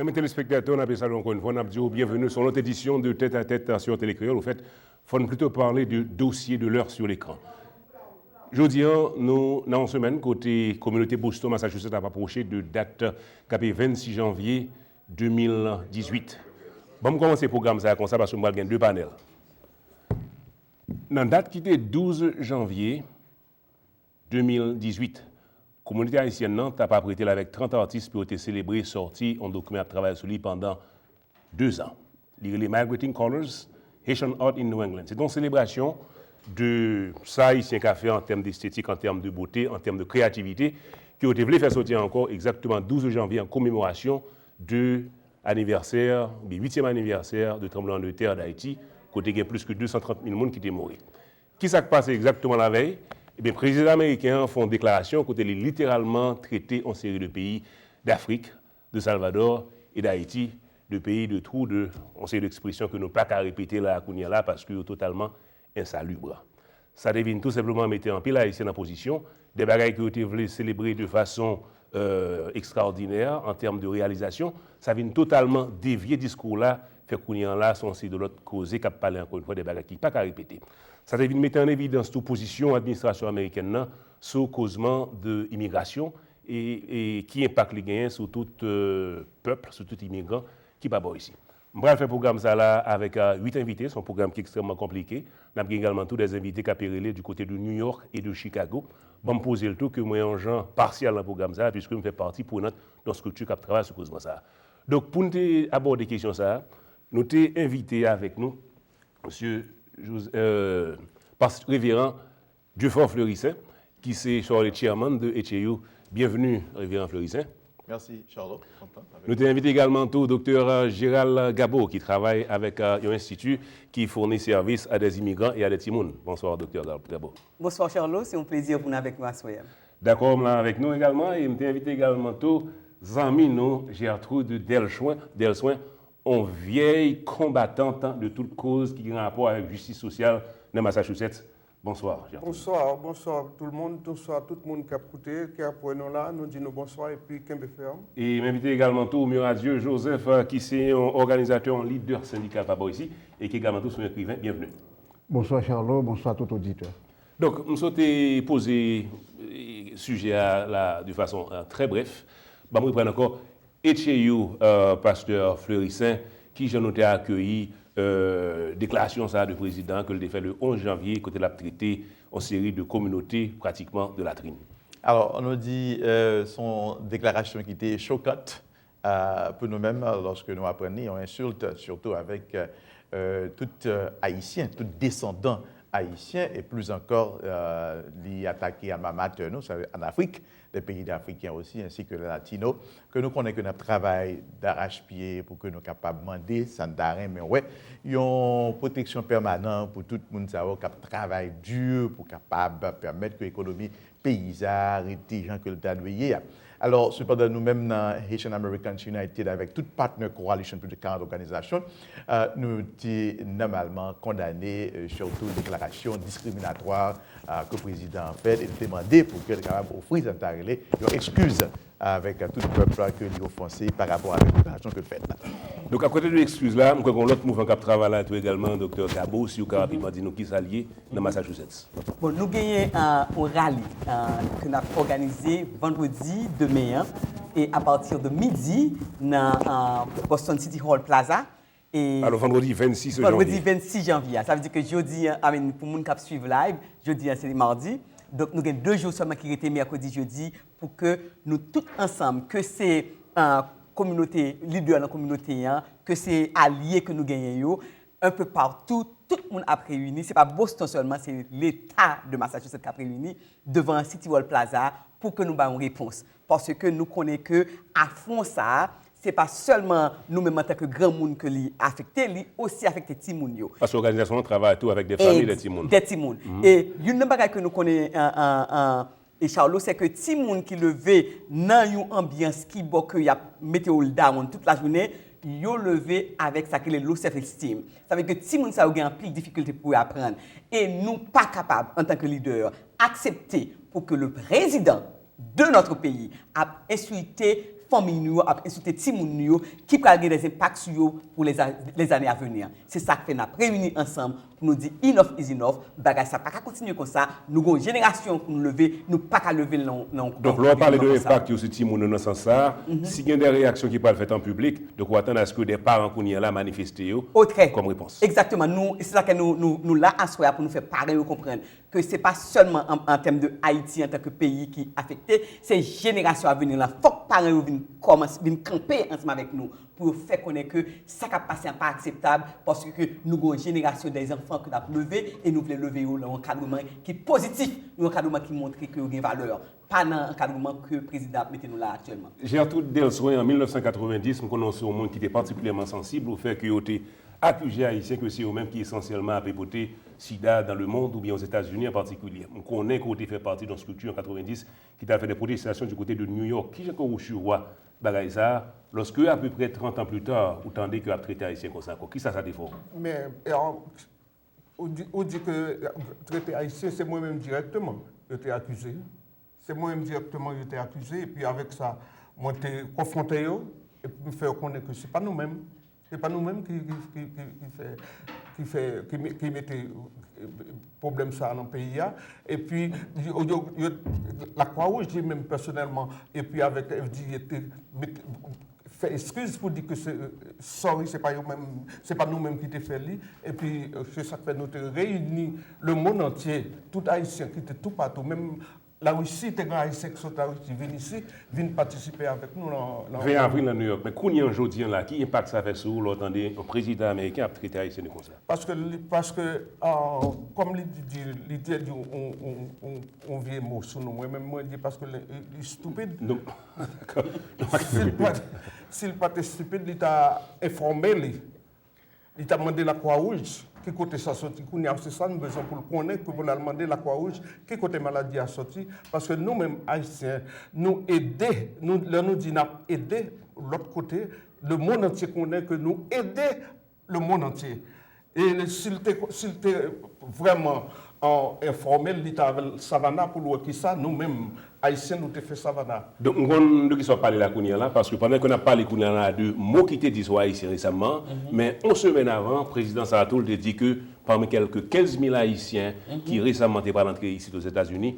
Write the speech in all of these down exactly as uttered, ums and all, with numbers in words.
Mes téléspectateurs, n ap salye w ankò yon fwa, n ap di w byenveni sou yon lòt edisyon de Tête à Tête sur Télé Créole. Au fait, fò n plito pale de dosye de l'heure sur l'écran. Jodi a, nou nan yon semèn kote kominote Boston, Massachusetts ap apwoche de dat k ap vennsis janvye de mil dizuit. Ban m kòmanse pwogram sa a konsa paske m pral gen de panèl. Nan dat ki te douz janvye de mil dizuit, kominote ayisyèn nan t ap aprete l avèk trant atis pou yo te selebre sòti yon dokiman y ap travay sou li pandan de zan. Li rele Migrating Colors, Haitian Art in New England. Se te yon selebrasyon de sa Ayisyen ka fè an tèm de estetik, an tèm de bote, an tèm de kreyativite, ke yo te vle fè sòti ankò egzakteman douz janvye an komemorasyon de anivèsè, oubyen uityèm anivèsè de tranblemanndetè Dayiti, kote gen plis ke de san trant mil moun ki te mouri. Kisa k pase egzakteman lavèy? Ebyen, prezidan ameriken an fè yon deklarasyon kote li literalman trete yon seri de peyi Dafrik, de Salvador e Dayiti, de peyi de twou, de yon seri de ekspresyon ke nou pa ka repete la a kounye a la paske yo totalman ensalib. Sa te vin tou senpleman mete anpil Ayisyen nan pozisyon, de bagay ke yo te vle selebre de fason, euh, ekstraòdinè an tèm de reyalizasyon, sa vin totalman devye diskou la, fè kounye a la, se yon seri de lòt koze k ap pale ankò yon fwa de bagay ki pa ka repete. Sa te vin mete an evidans tou pozisyon administrasyon amerikèn nan sou kozman de imigrasyon e, e ki enpak li genyen sou tout, euh, pèp, sou tout imigran ki pa bò isi. M pral fè pwogram sa la avèk, euh, uit envite. Se yon pwogram ki ekstrèmman konplike. N ap gen egalman tou de envite k ap rele du kote de New York e de Chicago. Ban m poze l tou ke mwen yon jan pasyal nan pwogram sa a, piske m fè pati prenant nan yon estrikti k ap travay sou kozman sa a. Donk, pou n te abòde kesyon sa a, nou te envite avèk nou Mesye Jose-, euh, Past-, Reveran Dieufort Fleurissaint, ki se Charlotte Chairman de H A U. Byenveni, Reveran Fleurissaint. Mèsi, Charlot. Kontan avèk Nou te envite egalman tou Doktè Gérald Gabo, ki travay avèk, euh, yon enstiti ki founi sèvis a des immigrants et à des timoun. Bonswa, Doktè Gabo. Bonswa, Charlot. Se yon plezi pou nou avèk nou aswè a. Dakò, m la avèk nou egalman, e m te envite egalman tou zanmi nou, Gertrude Delswen, Delswen, yon vyèy konbatant de tout koz ki gen rapò avèk jistis sosyal nan Massachusetts. Bonswa, Gertrude. Bonswa, bonswa tout moun, bonswa tout moun k ap koute, ki ap wè nou la, nou di nou bonswa epi kenbe fèm. E m envite egalman tou Muradieu Joseph, euh, ki se yon òganizatè, yon lidè sendikal pa bò isi, e ki egalman tou se yon ekriven. Byenveni. Bonswa, Charlot, bonswa tout oditè. Donk, m swete poze, eh, sijè a la de fason, eh, trè brèf. Ban m reprann ankò. H A U, eh, Pastè Fleurissaint, kijan nou te akeyi, eh, deklarasyon sa a de prezidan ke l te fè le onz janvye, kote l ap trete yon seri de kominote pratikman de latrin? Alò, nou di, eh, se yon deklarasyon ki te chokan, euh, pou nou menm, lòske nou aprann li, yon ensilt, sitou avèk, euh, tout, euh, Ayisyen, tout desandan Ayisyen, e plis ankò, euh, li atake alma mater nou, sa vle ann Afrik, de peyi afriken osi, ensi ke le latino, ke nou konnen ke n ap travay darachpye pou ke nou kapab mande, sa n ta renmen wè, yon pwoteksyon pèmanan pou tout moun sa yo k ap travay di pou kapab pèmèt ke ekonomi peyi sa a rete jan ke l ta dwe ye a. Alò, sepandan, nou menm nan Haitian Americans United, avèk tout partner coalition, plis de karant òganizasyon, euh, nou te nòmalman kondane, euh, sitou deklarasyon diskriminatwa, euh, ke prezidan an fè, e nou te mande pou ke l kapab ofri sa n ta rele yon ekskiz avèk, euh, tout pèp la ke li ofanse pa rapò avèk deklarasyon ke l fè la. Donk, akote de ekskiz la, m kwè gen yon lòt mouvman k ap travay la tou egalman, Doktè Gabo, si w ka rapidman di nou kisa l ye nan Massachusetts. Bon, nou genyen, euh, yon rali, euh, ke n ap òganize vandredi demen an, e apati de midi nan, euh, Boston City Hall Plaza. E Alò, vandredi vennsis janvye. Vandredi vennsis janvye a. Sa vle di ke jodi a, I mean, pou moun k ap swiv live, jodi a se madi. Donk, nou gen de jou sèlman ki rete, mèkredi, jedi, pou ke nou tout ansanm, ke se, euh, kominote, lidè nan kominote an, ke se alye ke nou genyen yo, un peu partout, tout moun ap reyini. Se pa Boston sèlman, se leta de Massachusetts k ap reyini devan City Hall Plaza pou ke nou bay yon repons. Paske nou konnen ke afwon sa a, se pa sèlman nou menm antanke granmoun ke li afekte, li osi afekte timoun yo. Paske òganizasyon an travay tou avèk de fanmi, de timoun. De timoun. E youn nan bagay ke nou konnen, an, an, an, e Charlot, se ke timoun ki leve nan yon anbyans ki bò ke y ap mete yo down tout lajounen, yo leve avèk sa ki rele low self esteem. Sa vle di ke timoun sa yo gen anpil difikilte pou yo aprann. E nou pa kapab, antanke lidè, aksepte pou ke le prezidan de notre pays ap ensilte, fanmiy nou yo, ap ensilte timoun nou yo, ki pral gen de enpak sou yo pou lèzane a veni. Se sa k fè n ap reyini ansanm pou nou di enough is enough, bagay sa pa ka kontinye konsa, nou gen yon jenerasyon pou nou leve, nou pa ka leve l nan yon Donk lè w pale de enpak yo sou timoun yo nan sans sa, si gen de reyaksyon ki pral fèt an piblik, donk ou atann aske de paran kounye a la manifeste yo kòm repons. Egzakteman, se sa ke nou la aswè a pou nou fè paran yo konprann ke se pa sèlman an tèm de Ayiti antanke peyi ki afekte, se jenerasyon aveni la. Fòk paran yo vin kòmanse, vin kanpe ansanm avèk nou pou yo fè konnen ke sa k ap pase a pa akseptab, paske nou gen yon jenerasyon de zanfan ke n ap leve e nou vle leve yo nan yon ankadreman ki pozitif, yon ankadreman ki montre ke yo gen valè, pa nan ankadreman ke prezidan ap mete nou la aktyèlman. Gertrude Delswin, an mil nèf san katrevenndis, m konnen w se yon moun ki te patikilyèman sansib au fait ke yo te akize Ayisyen ke se yo menm ki esansyèlman ap pote sida dans le monde oubyen Ozetazini an patikilye. M konnen ke w te fè pati de yon estrikti an katrevenndis ki t al fè de pwotestasyon di kote de New York. Kijan ke w resevwa bagay sa a, lòske apeprè trant an pli ta, ou tande ke y ap trete Ayisyen konsa ankò? Kisa sa te fè w? Men, ou di, ou di ke trete Ayisyen, se mwen menm dirèkteman yo te akize. Se mwen menm dirèkteman yo te akize, epi avèk sa, mwen te konfwonte yo, epi m fè yo konnen ke se pa nou menm. Se pa nou menm ki, ki, ki, ki, ki fè, ki fè, ki, me- ki mete pwoblèm sa a nan peyi a. Epi, yo, yo, yo, Lakwa Wouj li menm pèsonèlman, epi avèk F D A te mete, fè eskiz pou di ke se, sorry, se pa yo menm, se pa nou menm ki te fè li. Epi, se sa k fè nou te reyini le monde entier, tout Ayisyen ki te toupatou, menm Larisi te gen Ayisyen ki sot Larisi vin isi, vin patisipe avèk nou nan. nan ven avril nan New York. Men kounye an, jodi an la, ki enpak sa fè sou ou lè w tande yon prezidan ameriken ap trete Ayisyen konsa? Paske, li, paske, kòm li di, li te di yon, yon, yon, yon vye mo sou nou, mwen menm mwen di paske li, li stupid. Non, dakò. Si l pa t estipid, li ta enfòme li. Li t ap mande Lakwa Wouj ki kote sa soti. Kounye a, se sa nou bezwen pou l konnen, ke pou l al mande Lakwa Wouj ki kote maladi a soti. Paske nou menm, Ayisyen, nou ede, nou, lè nou di n ap ede lòt kote, lemonn antye konnen ke nou ede lemonn antye. E si l te, si l te vrèman enfòme l, li t avè l Savannah pou l wè kisa nou menm, Ayisyen, nou te fè Savannah. Donk, m konn de kisa w ap pale la kounye a la, paske pandan ke n ap pale kounye a la de mo ki te di sou Ayisyen resaman, men yon semèn avan, prezidan sa a tou, l te di ke pami kèlke kenz mil Ayisyen ki resaman te pral antre isit Ozetazini,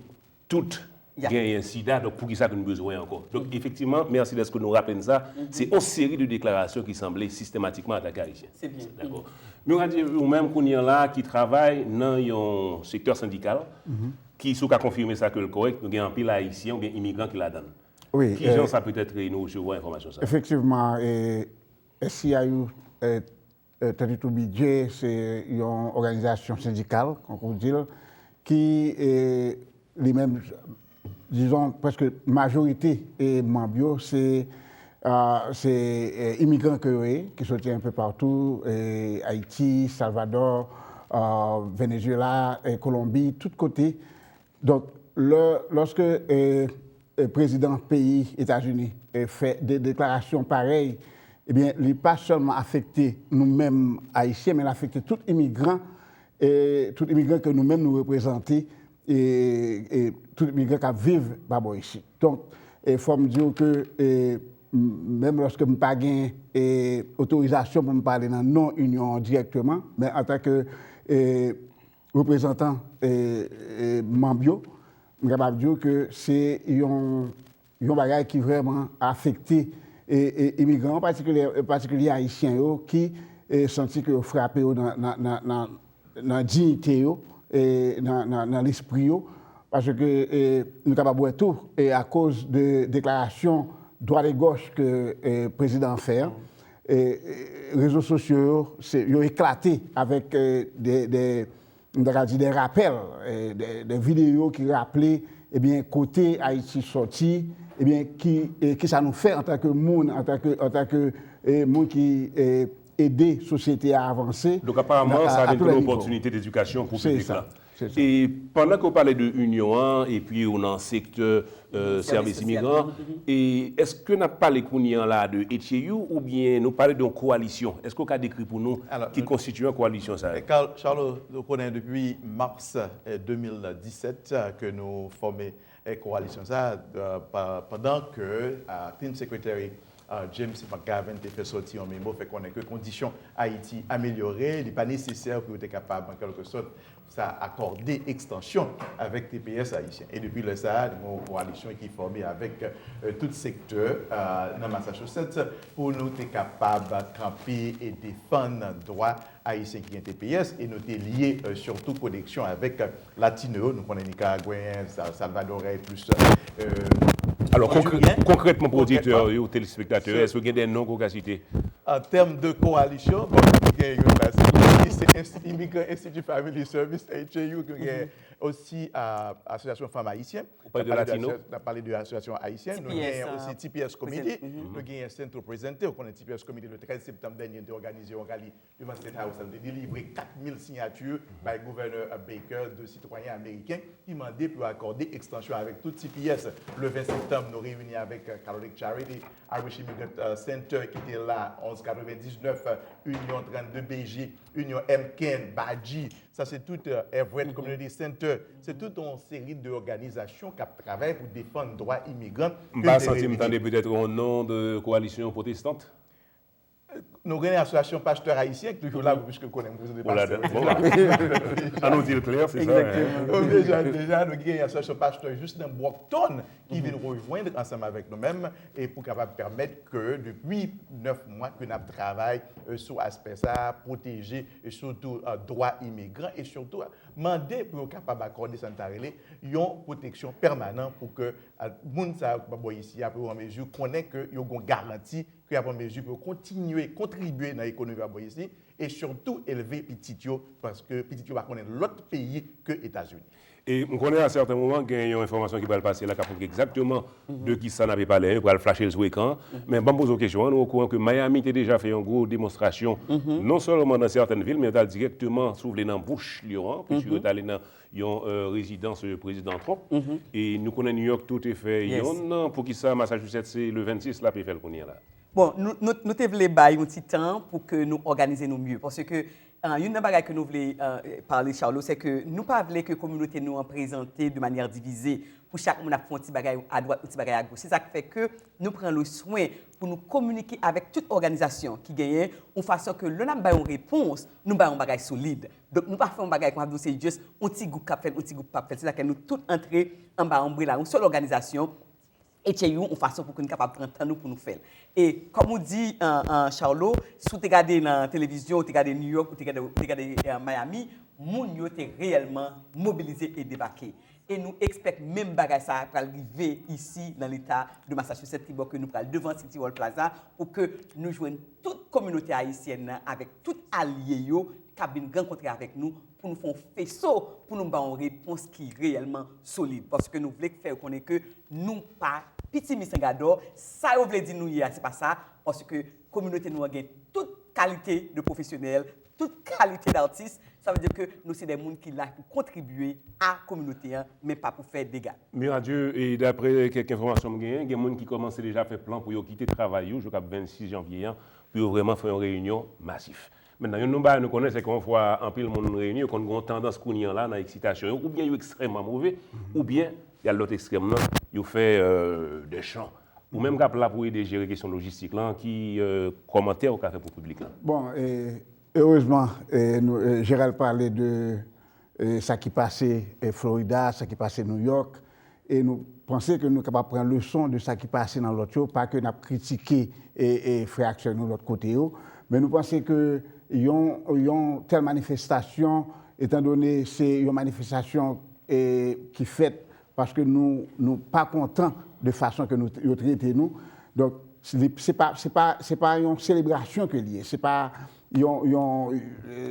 tout genyen sida, donk poukisa ke nou bezwen ankò? Donk, efektivman, mèsi dèske nou raple n sa, se yon seri de deklarasyon ki sanble sistematikman atake Ayisyen. Se byen. Dakò. Murad, ou menm kounye a la ki travay nan yon sektè sendikal, ki, si w ka konfime sa ke l kòrèk, nou gen anpil Ayisyen oubyen imigran ki ladan l. Wi. Kijan sa petèt nou resevwa enfòmasyon sa a? Efektivman, S C I U, Thirty-two B J, se yon òganizasyon sendikal, tankou w di l, ki li menm, dizon, prèske majorite manm yo se se imigran ke yo ye, ki soti enpe patou, Ayiti, Salvadò, Venezuela, Kolonbi, tout kote. Donk, lè, lòske prezidan peyi Etazini fè de deklarasyon parèy, ebyen, li pa sèlman afekte nou menm Ayisyen, men l afekte tout imigran, tout imigran ke nou menm nou reprezante, tout imigran k ap viv pa bò isit. Donk, fò m di w ke menm lòske m pa gen otorizasyon pou m pale nan non Inyon an dirèkteman, men antanke reprezantan manm yo, m kapab di w ke se yon, yon bagay ki vrèman afekte imigran an, patikilye, patikilye ayisyen yo ki santi ke yo frape yo nan, nan, nan, nan, nan diyite yo, nan, nan, nan lespri yo, paske nou kapab wè tou, akoz de deklarasyon dwat e gòch ke prezidan an fè an, rezo sosyo yo, se, yo eklate avèk de, de, m ta ka di de rapèl, de, de videyo ki raple, ebyen, kote Ayiti sòti, ebyen, ki, kisa nou fè antanke moun, antanke, antanke moun ki ede sosyete a avanse. Donk, aparaman, sa vin tou yon opòtinite dedikasyon pou piblik la. E pandan ke w pale de inyon an, epi ou nan sektè sèvis imigran, e èske n ap pale kounye a la de H A U oubyen nou pale de yon kowalisyon? Èske w ka dekri pou nou ki konstitye kowalisyon sa a? Charles, ou konnen depi mas de mil disèt ke nou fòme eh, kowalisyon sa, eh, pa- pandan ke Acting Secretary, eh, James McGovern te fè sòti yon memo, fè konnen ke kondisyon Ayiti amelyore, li pa nesesè pou yo te kapab, an kèlke sòt, sa akòde ekstansyon avèk T P S ayisyen. E depi lè sa a, nou gen yon kowalisyon ki fòme avèk, eh, tout sektè, eh, nan Massachusetts pou nou te kapab kanpe e defann dwa ayisyen ki gen T P S, e nou te lye, eh, sitou koneksyon avèk, eh, Latino yo. Nou konnen Nikaragwen, Sa- Salvadoryen, plis, eh, Alò, konkrè- Honduryen. Konkrètman, pou Konkrètman. Oditè yo, telespectateurs, èske w gen de non ke w ka site? An tèm de kowalisyon, bon, nou gen youn la, se se Insti- Immigrant Institute Family Service, H A U, nou gen osi, eh, Asosyasyon Fanm Ayisyen. Ou pale de Latino? N ap pale de asosyasyon ayisyen. Nou T P S, gen eh, osi T P S Committee. Present- Nou gen Centro Presente. Ou konnen T P S Committee, le trèz septanm dènye, nou te òganize yon rali devan State House. Nou te delivre kat mil siyati bay gouvènè Baker, de sitwayen ameriken ki mande pou yo akòde ekstansyon avèk tout T P S. Le ven septanm, nou reyini avèk, eh, Catholic Charity, Irish Immigrant, eh, Center ki te la, onz katrevendiznèf, eh, Union trannde B J, Union M K N, Baji, sa se tout, eh, Everett Community Center. Se tout yon seri de òganizasyon k ap travay pou defann dwa imigran. M pa santi m tande petèt yon non de kowalisyon pwotestant? Nou gen asosyasyon pastè ayisyen ki toujou la, piske konnen m prezante Ou la pastè. bon. An nou di l klè, se sa. Bon, deja, deja, nou gen asosyasyon pastè jis nan Brockton ki vin rejwenn ansanm avèk nou menm e pou kapab pèmèt ke depi nèf mwa ke n ap travay, eh, sou aspè sa, pwoteje, eh, sitou, eh, dwa imigran e sitou, eh, mande pou yo kapab akòde sa n ta rele yon pwoteksyon pèmanan pou ke, eh, moun sa yo ki pa bò isi a pou yo an mezi konnen ke yo gen yon garanti ke y ap an mezi pou yo kontinye kontribye nan ekonomi pa bò isi e sitou elve pitit yo, paske pitit yo pa konnen lòt peyi ke Etazini. E m konnen a sèten moman gen yon enfòmasyon ki pral pase la k ap montre egzakteman de ki sa n ape pale, yo pral flache l sou ekran. Men ban m poze w kesyon an, nou okouran ke Miami te deja fè yon gwo demonstrasyon, non sèlman nan sètèn vil, men yo t al dirèkteman, si w vle, nan bouch Lyon an, puiske yo t ale nan yon, eh, rezidans, eh, prezidan Trump. E nou konnen New York tou te fè Yes. yonn, poukisa Massachusetts se le vennsis la pe fè l kounye a la? Bon, nou, nou, nou te vle bay yon ti tan pou ke nou òganize nou mye. Paske, eh, youn nan bagay ke nou vle, eh, pale, Charlot, se ke nou pa vle ke kominote nou an prezante de manyè divize pou chak moun ap fè yon ti bagay adwat, yon ti bagay agoch. Se sa k fè ke nou pran le swen pou nou kominike avèk tout òganizasyon ki genyen, yon fason ke lè n ap bay yon repons, nou bay yon bagay solid. Donk, nou pa fè yon bagay konsa, nou se just yon ti gwoup k ap fè l, yon ti gwoup p ap fè l. Se sa k fè nou tout antre anba anbrela yon sèl òganizasyon, H A U, yon fason pou ke nou kapab pran tan nou pou nou fè l. E kòm ou di, eh, eh, Charlot, si w te gade nan televizyon, ou te gade New York, ou te gade, ou te gade, eh, Miami, moun yo te reyèlman mobilize e debake. E nou expect menm bagay sa a pral rive isi nan leta de Massachusetts, ki bò ke nou pral devan City Hall Plaza, pou ke nou jwenn tout kominote ayisyèn nan avèk tout alye yo k ap vin rankontre avèk nou pou nou fè yon feso, pou nou ba yon repons ki reyèlman solid. Paske nou vle fè yo konnen ke nou pa piti misangadò, sa yo vle di nou ye a, se pa sa, paske kominote nou an gen tout kalite de pwofesyonèl, tout kalite d'atis. Sa vle di ke nou se de moun ki la pou kontribye a kominote an, men pa pou fè dega. Miradieu, e daprè kèk enfòmasyon m genyen, gen moun ki kòmanse deja fè plan pou yo kite travay yo jou k ap vennsis janvye an, pou yo vrèman fè yon reyinyon masif. Mentnan, youn nan bagay nou konnen, se ke yon fwa anpil moun reyini, yo konn gen yon tandans kounye an la nan eksitasyon yo, oubyen yo ekstrèmman move, oubyen y al lòt ekstrèm nan, yo fè, euh, dè chan. Ou menm k ap la pou ede jere kesyon lojistik lan, ki, euh, kòmantè ou ka fè pou piblik lan? Bon, e, erezman, e, nou, e, Gérald pale de, e, sa ki pase, e, Florida, sa ki pase New York, e nou panse ke nou kapab pran leson de sa ki pase nan lòt yo, pa ke n ap kritike, e, e, frè ak sè nou lòt kote yo, men nou panse ke yon, yon tèl manifestasyon, etandone se yon manifestasyon, e, ki fèt paske nou, nou pa kontan de fason ke nou, yo trete nou. Donk, se pa, se pa, se pa yon selebrasyon ke li ye. Se pa yon, yon, e,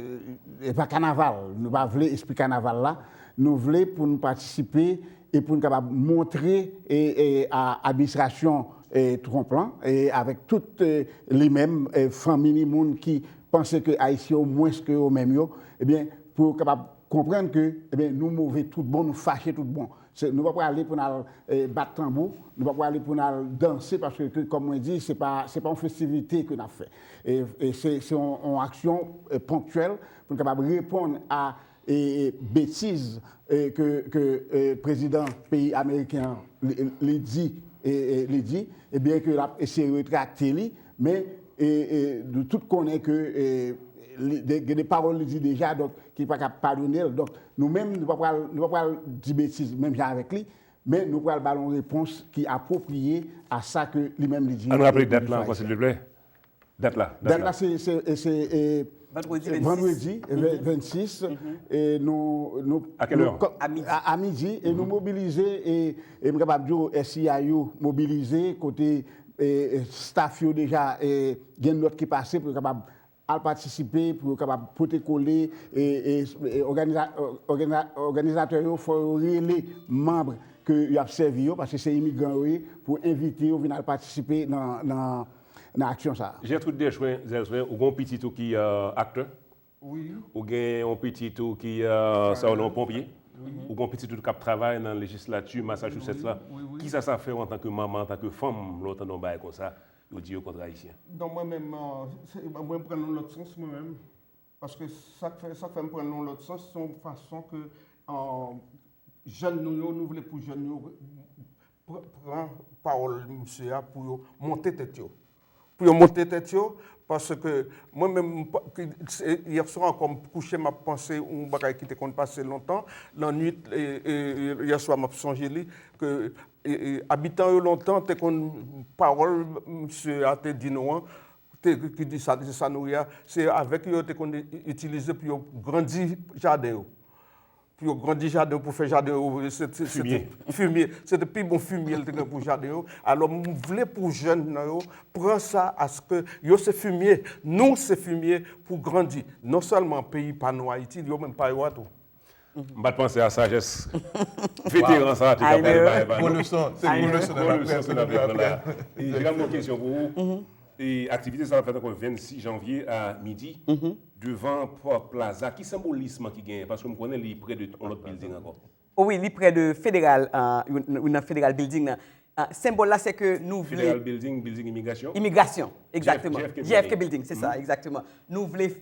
e pa kanaval. Nou pa vle espri kanaval la. Nou vle pou nou patisipe e pou nou kapab montre, e, e, a administrasyon, e, Trump lan, e avèk tout, e, li menm, e, fanmi li, moun ki panse ke Ayisyen yo mwens ke yo menm yo, ebyen, pou yo kapab konprann ke, ebyen, nou move tout bon, nou fache tout bon. Se, nou pa prale pou n al, e, bat tanbou, nou pa prale pou n al danse, paske, ke, kòm mwen di, se pa, se pa yon festivite ke n ap fè. E, e se, se yon, yon aksyon, e, ponktyèl pou n kapab reponn a e, e, betiz, e, ke, ke, e, prezidan peyi ameriken an li, li di, e, e, li di, ebyen ke l ap eseye retrakte li, men, e, e, nou tout konnen ke, e, li, de, gen de pawòl li di deja, donk, ki pa ka padone l. Donk, nou menm, nou pa pral, nou pa pral di betiz menm jan avèk li, men nou pral ba l yon repons ki apwopriye a sa ke li menm li di. Ann raple dat la ankò, silvouplè. Dat la, dat la. Dat la, se, se, se, e, vandredi se vennsès. Vandredi, e, ven-, vennsis, e nou, nou, a kèl è? Nou kò-, a midi. A, a midi, e nou mobilize, e, e m kapab di w, S I A yo mobilize, kote, e, e, staff yo deja, e, gen nòt ki pase pou yo kapab al patisipe, pou yo kapab pote kole, e, e, e òganiza-, òganiza-, òganizatè yo, fò yo rele manm ke y ap sèvi yo, paske se imigran yo ye, pou envite yo vin al patisipe nan, nan, nan aksyon sa a. Gertrude Deshwin, Zèzwen, ou gen yon pitit ou ki, e, aktè? Wi. Ou gen yon pitit ou ki, e, sa yo rele yon ponpye? Wi. Ou gen yon pitit ou k ap travay nan lejislati Massachusetts la? Wi, wi, wi. Kisa sa fè w antanke manman, antanke fanm, lè w tande yon bagay konsa, yo di yo kont Ayisyen? Donk, mwen menm, e, se, mwen pran l nan lòt sans, mwen menm. Paske sa k fè, sa k fè m pran l nan lòt sans, se yon fason ke, e, jèn nou yo, nou vle pou jèn yo pr-, pran pawòl misye a pou yo monte tèt yo. Pou yo monte tèt yo, paske mwen menm, m pa, ki, se, yè swa ankò, m kouche, m ap panse yon bagay ki te konn pase lontan, lannwit, e, e, e, yè swa, m ap sonje li, ke, e, e, abitan yo lontan te konn, pawòl misye a te di nou an, te, ki di sa, se sa nou ye a, se avèk yo yo te konn i-, itilize pou yo grandi jaden yo. Pou yo grandi jaden yo, pou fè jaden yo, se, se, se te fimye. Fimye. Se te pi bon fimye l te gen pou jaden yo. Alò, m vle pou jèn nan yo pran sa, aske yo se fimye, nou se fimye pou grandi. Non sèlman peyi pa nou Ayiti, yo menm pa yo a tou. M pa t panse a sajès veteran sa a te ka pral bay ba nou. Gwo leson, se gwo leson n ap pran la. E, Jeran, m gen yon kesyon pou ou. E aktivite sa ap fèt ankò vennsis janvye a midi, devan Park Plaza. Ki senbolism ki genyen? Paske m konnen li pre de yon lòt bilding ankò. O wi, li pre de Federal, e, youn, youn nan Federal Building nan. E, senbòl la, se ke nou vle Federal Building, Building Imigrasyon? Imigrasyon, egzakteman. J F K Building. J F K Building, se sa, egzakteman. Nou vle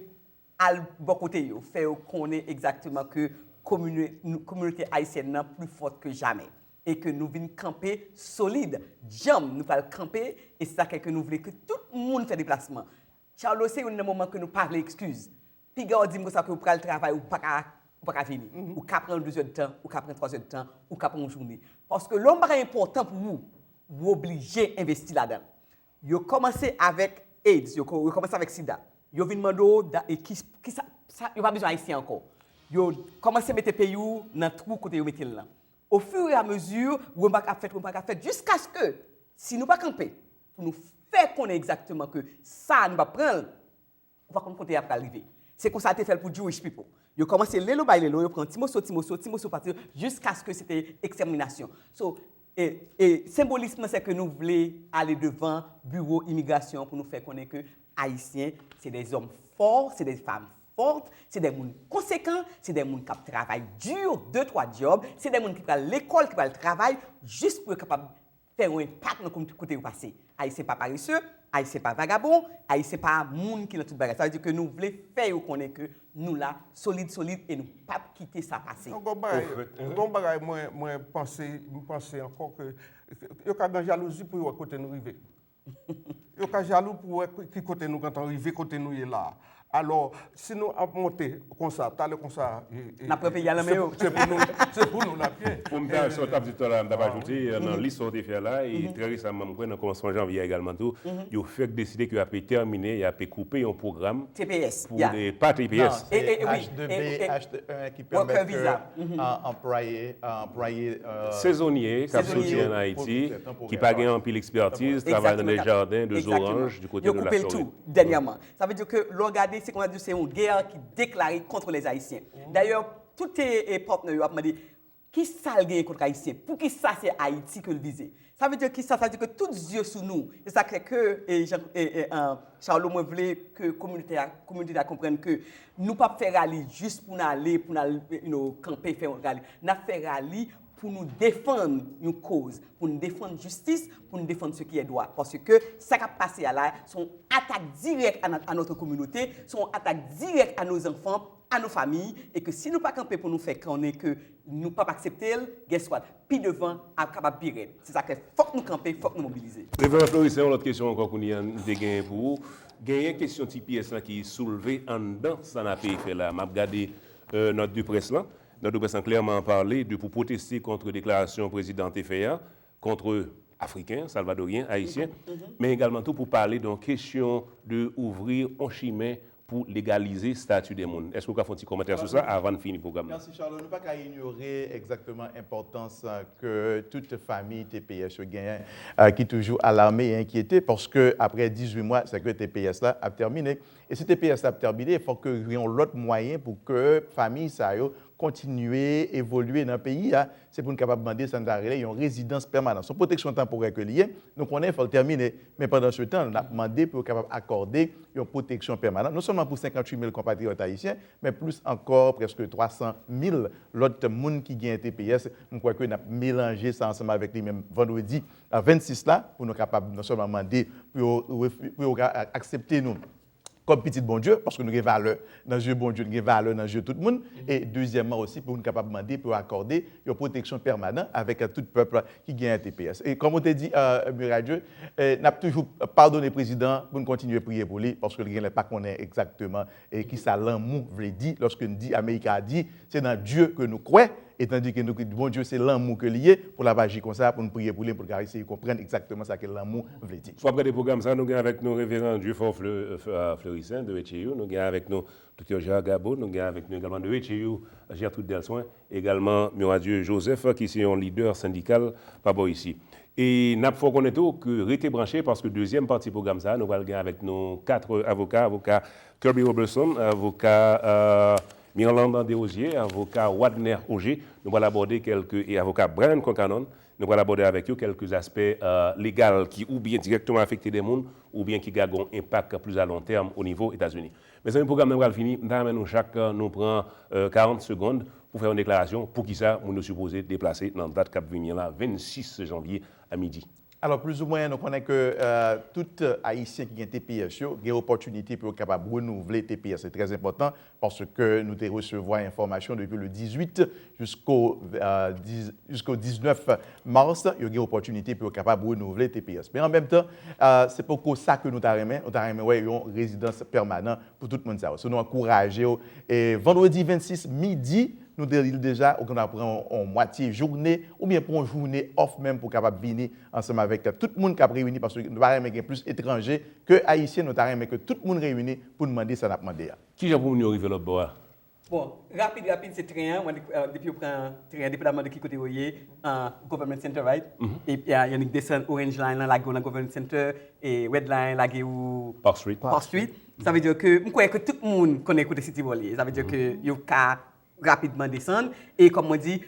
al bò kote yo, fè yo konnen egzakteman ke komine-, nou, kominote ayisyèn nan pli fòt ke jamè. E ke nou vin kanpe solid, djanm, nou pral kanpe, e se sa ke nou vle ke tout moun fè deplasman. Charlo, se youn nan moman ke nou pa vle ekskiz. Piga w di m konsa ke ou pral travay, ou pa ka, ou pa ka vini. Ou ka pran de zèdtan, ou ka pran twa zèdtan, ou ka pran yon jounen. Paske lè yon bagay enpòtan pou ou, ou oblije envesti ladan l. Yo kòmanse avèk AIDS, yo ko-, yo kòmanse avèk sida. Yo vin mande w, da-, e ki, ki sa, sa, yo pa bezwen ayisyen ankò. Yo kòmanse mete peyi w nan twou kote yo mete l lan. Au fur et à mesure, remak ap fèt, remak ap fèt, jiskaske, si nou pa kanpe, pou nou fè konnen egzakteman ke sa a nou p ap pran l, ou pa konn kote y ap pral rive. Se konsa yo te fè l pou Jewish people. Yo kòmanse lelo bay lelo, yo pran ti moso, ti moso, ti moso pa ti, jiskaske se te ekstèminasyon. So, e, e senbolism nan, se ke nou vle ale devan biwo imigrasyon pou nou fè konnen ke Ayisyen, se de zòm fò, se de fanm fòt, se de moun konsekan, se de moun k ap travay di, de, twa djòb, se de moun ki pral lekòl, ki pral travay, jis pou yo kapab fè yon enpak nan kote yo pase. Ayisyen pa parese, Ayisyen pa vagabon, Ayisyen pa moun ki nan tout bagay. Sa vle di ke nou vle fè yo konnen ke nou la, solid, solid, e nou p ap kite sa pase. Gon bagay, gon bagay mwen, mwen panse, m panse ankò ke yo ka gen jalouzi pou yo wè kote nou rive. Yo ka jalou pou wè ki kote nou gentan rive, kote nou ye la a. Alò, si nou ap monte konsa, talè konsa, e, e, n ap pran peyi a nan men yo. Se pou nou, se pou nou n ap ye. Pou m ta, sa w t ap di talè a, m t ap ajoute, nan lis sa w te fè la, e trè resaman, m kwè nan kòmansman janvye a egalman tou, yo fèk deside ke y ap tèmine, y ap koupe yon pwogram T P S, pou de, pa T P S. Non, se H de B, H de en ki pèmèt ke, a, anplwaye, a, anplwaye, e, sezonye k ap soti ann Ayiti, ki pa gen anpil ekspertiz, travay nan de jaden, de zoranj, di kote de la Florid. Yo koupe l tou, dènyèman. Sa vle di ke, lè w gade, se kòm si se yon gè ki deklare kont lèzayisyen. Dayè, tout, e, e, patnè yo ap mande, ki sa l genyen kont Ayisyen? Poukisa se Ayiti ke l vize? Sa vle di ki sa? Sa vle di ke tout zye sou nou. E sa k fè ke, e, jan, e, e, e, Charlo, mwen vle ke kominote a, kominote a konprann ke nou p ap fè rali jis pou n ale, pou n al, you know, kanpe, fè yon rali. N ap fè rali pou nou defann yon koz, pou nou defann jistis, pou nou defann ce qui est droit. Paske sa k ap pase a la, se yon atak dirèk à, à notre communauté, se yon atak dirèk à nos enfants, à nos familles, e ke si nou pa kanpe pou nou fè konnen ke nou p ap aksepte l, guess what? Pi devan ap kapab pi rèd. Se sa k fè fòk nou kanpe, fòk nou mobilize. Reveran Florissant, yon lòt kesyon ankò kounye a m te genyen pou ou. Genyen kesyon T P S lan ki soulve anndan sa n ape fè la. M ap gade euh, nòt de près lan. Nòt de près lan klèman pale de pou pwoteste kont deklarasyon prezidan te fè a, kont Afriken, Salvadoryen, Ayisyen, men egalman tou pou pale de yon kesyon de ouvri yon chimen pou legalize stati de moun. Èske w ka fè yon ti kòmantè sou sa avan n fini pwogram nan? Mèsi, Charlot. Nou pa ka inyore egzakteman enpòtans, euh, ke tout fanmi T P S yo genyen, euh, ki toujou alame e enkyete, paske apre dizuit mwa, se ke T P S la ap tèmine. E si T P S la ap tèmine, fòk ke gen yon lòt mwayen pou ke fanmi sa yo kontinye evolye nan peyi a. Se pou n kapab mande sa n ta rele yon rezidans pèmanan. Se yon pwoteksyon tanporè ke li ye. Nou konnen fò l tèmine. Men pandan se tan, n ap mande pou yo kapab akòde yon pwoteksyon pèmanan, non sèlman pou senkanntuit mil konpatriyòt ayisyen, men plis ankò, prèske twa san mil lòt moun ki gen T P S. M kwè ke n ap melanje sa ansanm avèk li menm vandredi, a vennsis la, pou nou kapab non sèlman mande pou yo refi-, pou yo ka aksepte nou kòm pitit Bondye, paske nou gen valè nan zye Bondye, nou gen valè nan zye tout moun. E dezyèmman osi, pou nou kapab mande pou yo akòde yon pwoteksyon pèmanan avèk tout pèp ki gen T P S. E kòm ou te di, euh, Miradieu, euh, n ap toujou padone prezidan pou n kontinye priye pou li, paske l genlè pa konnen egzakteman e kisa lanmou vle di. Lòske n di, Amerika di, se nan Dye ke nou kwè, e tandike nou, Bondye se lanmou ke li ye, pou l ap aji konsa, pou n priye pou li, pou l ka eseye konprann egzakteman sa ke lanmou vle di. Sou ap gade pwogram sa, nou gen avèk nou Reveran Dieufort Fle-, F-, euh, Fleurissaint de H A U, nou gen avèk nou Doktè Gérard Gabo, nou gen avèk nou egalman de H A U, Gertrude Delswain, egalman Miradieu Joseph, ki se yon lidè sendikal pa bò isi. E n ap fè w konnen tou ke rete branche, paske dezyèm pati pwogram sa a, nou pral gen avèk nou kat avoka, avoka Kirby Robertson, avoka, euh, Mirlande Desrosiers, avoka Wadner Auger. Nou pral abòde kèlke, e avoka Brian Concannon, nou pral abòde avèk yo kèlke aspè, euh, legal ki oubyen dirèkteman afekte de moun, oubyen ki ka gen yon enpak plis a lon tèm o nivo Etazini. Mezanmi, pwogram nan pral fini. M ta renmen nou chak, euh, nou pran, euh, karant segonn pou fè yon deklarasyon poukisa moun yo sipoze deplase nan dat k ap vini an la, vennsis janvye a midi. Alò, plizoumwen, nou konnen ke, euh, tout Ayisyen ki gen T P S yo gen opòtinite pou yo kapab renouvle T P S. Se trè enpòtan paske nou te resevwa enfòmasyon depi le dizuit jisko, euh, dis, jisko diznèf mas, yo gen opòtinite pou yo kapab renouvle T P S. Men an menm tan, euh, se poko sa ke nou ta renmen. Nou ta renmen wè yon rezidans pèmanan pou tout moun sa yo. So, nou ankouraje w. E vandredi vennsis midi, nou te di l deja, ou konn ap pran yon, yon mwatye jounen, oubyen pran yon jounen off menm pou w kapab vini ansanm avèk tout moun k ap reyini, paske nou pa renmen gen plis etranje ke Ayisyen, nou ta renmen ke tout moun reyini pou n mande sa n ap mande a. Kijan pou moun yo rive lòtbò a? Bon, rapid, rapid, se tren an. Mwen, euh, depi yo pran tren an, depandaman de ki kote yo ye, euh, Government Center, right? Epi, euh, y annik desann Orange Line lan, lage w nan Government Center, e Red Line, lage w Park Street. Park Street. Sa vle di ke, m kwè ke tout moun konnen kote City Hall ye. Sa vle di ke yo ka rapidman desann. E kòm mwen di,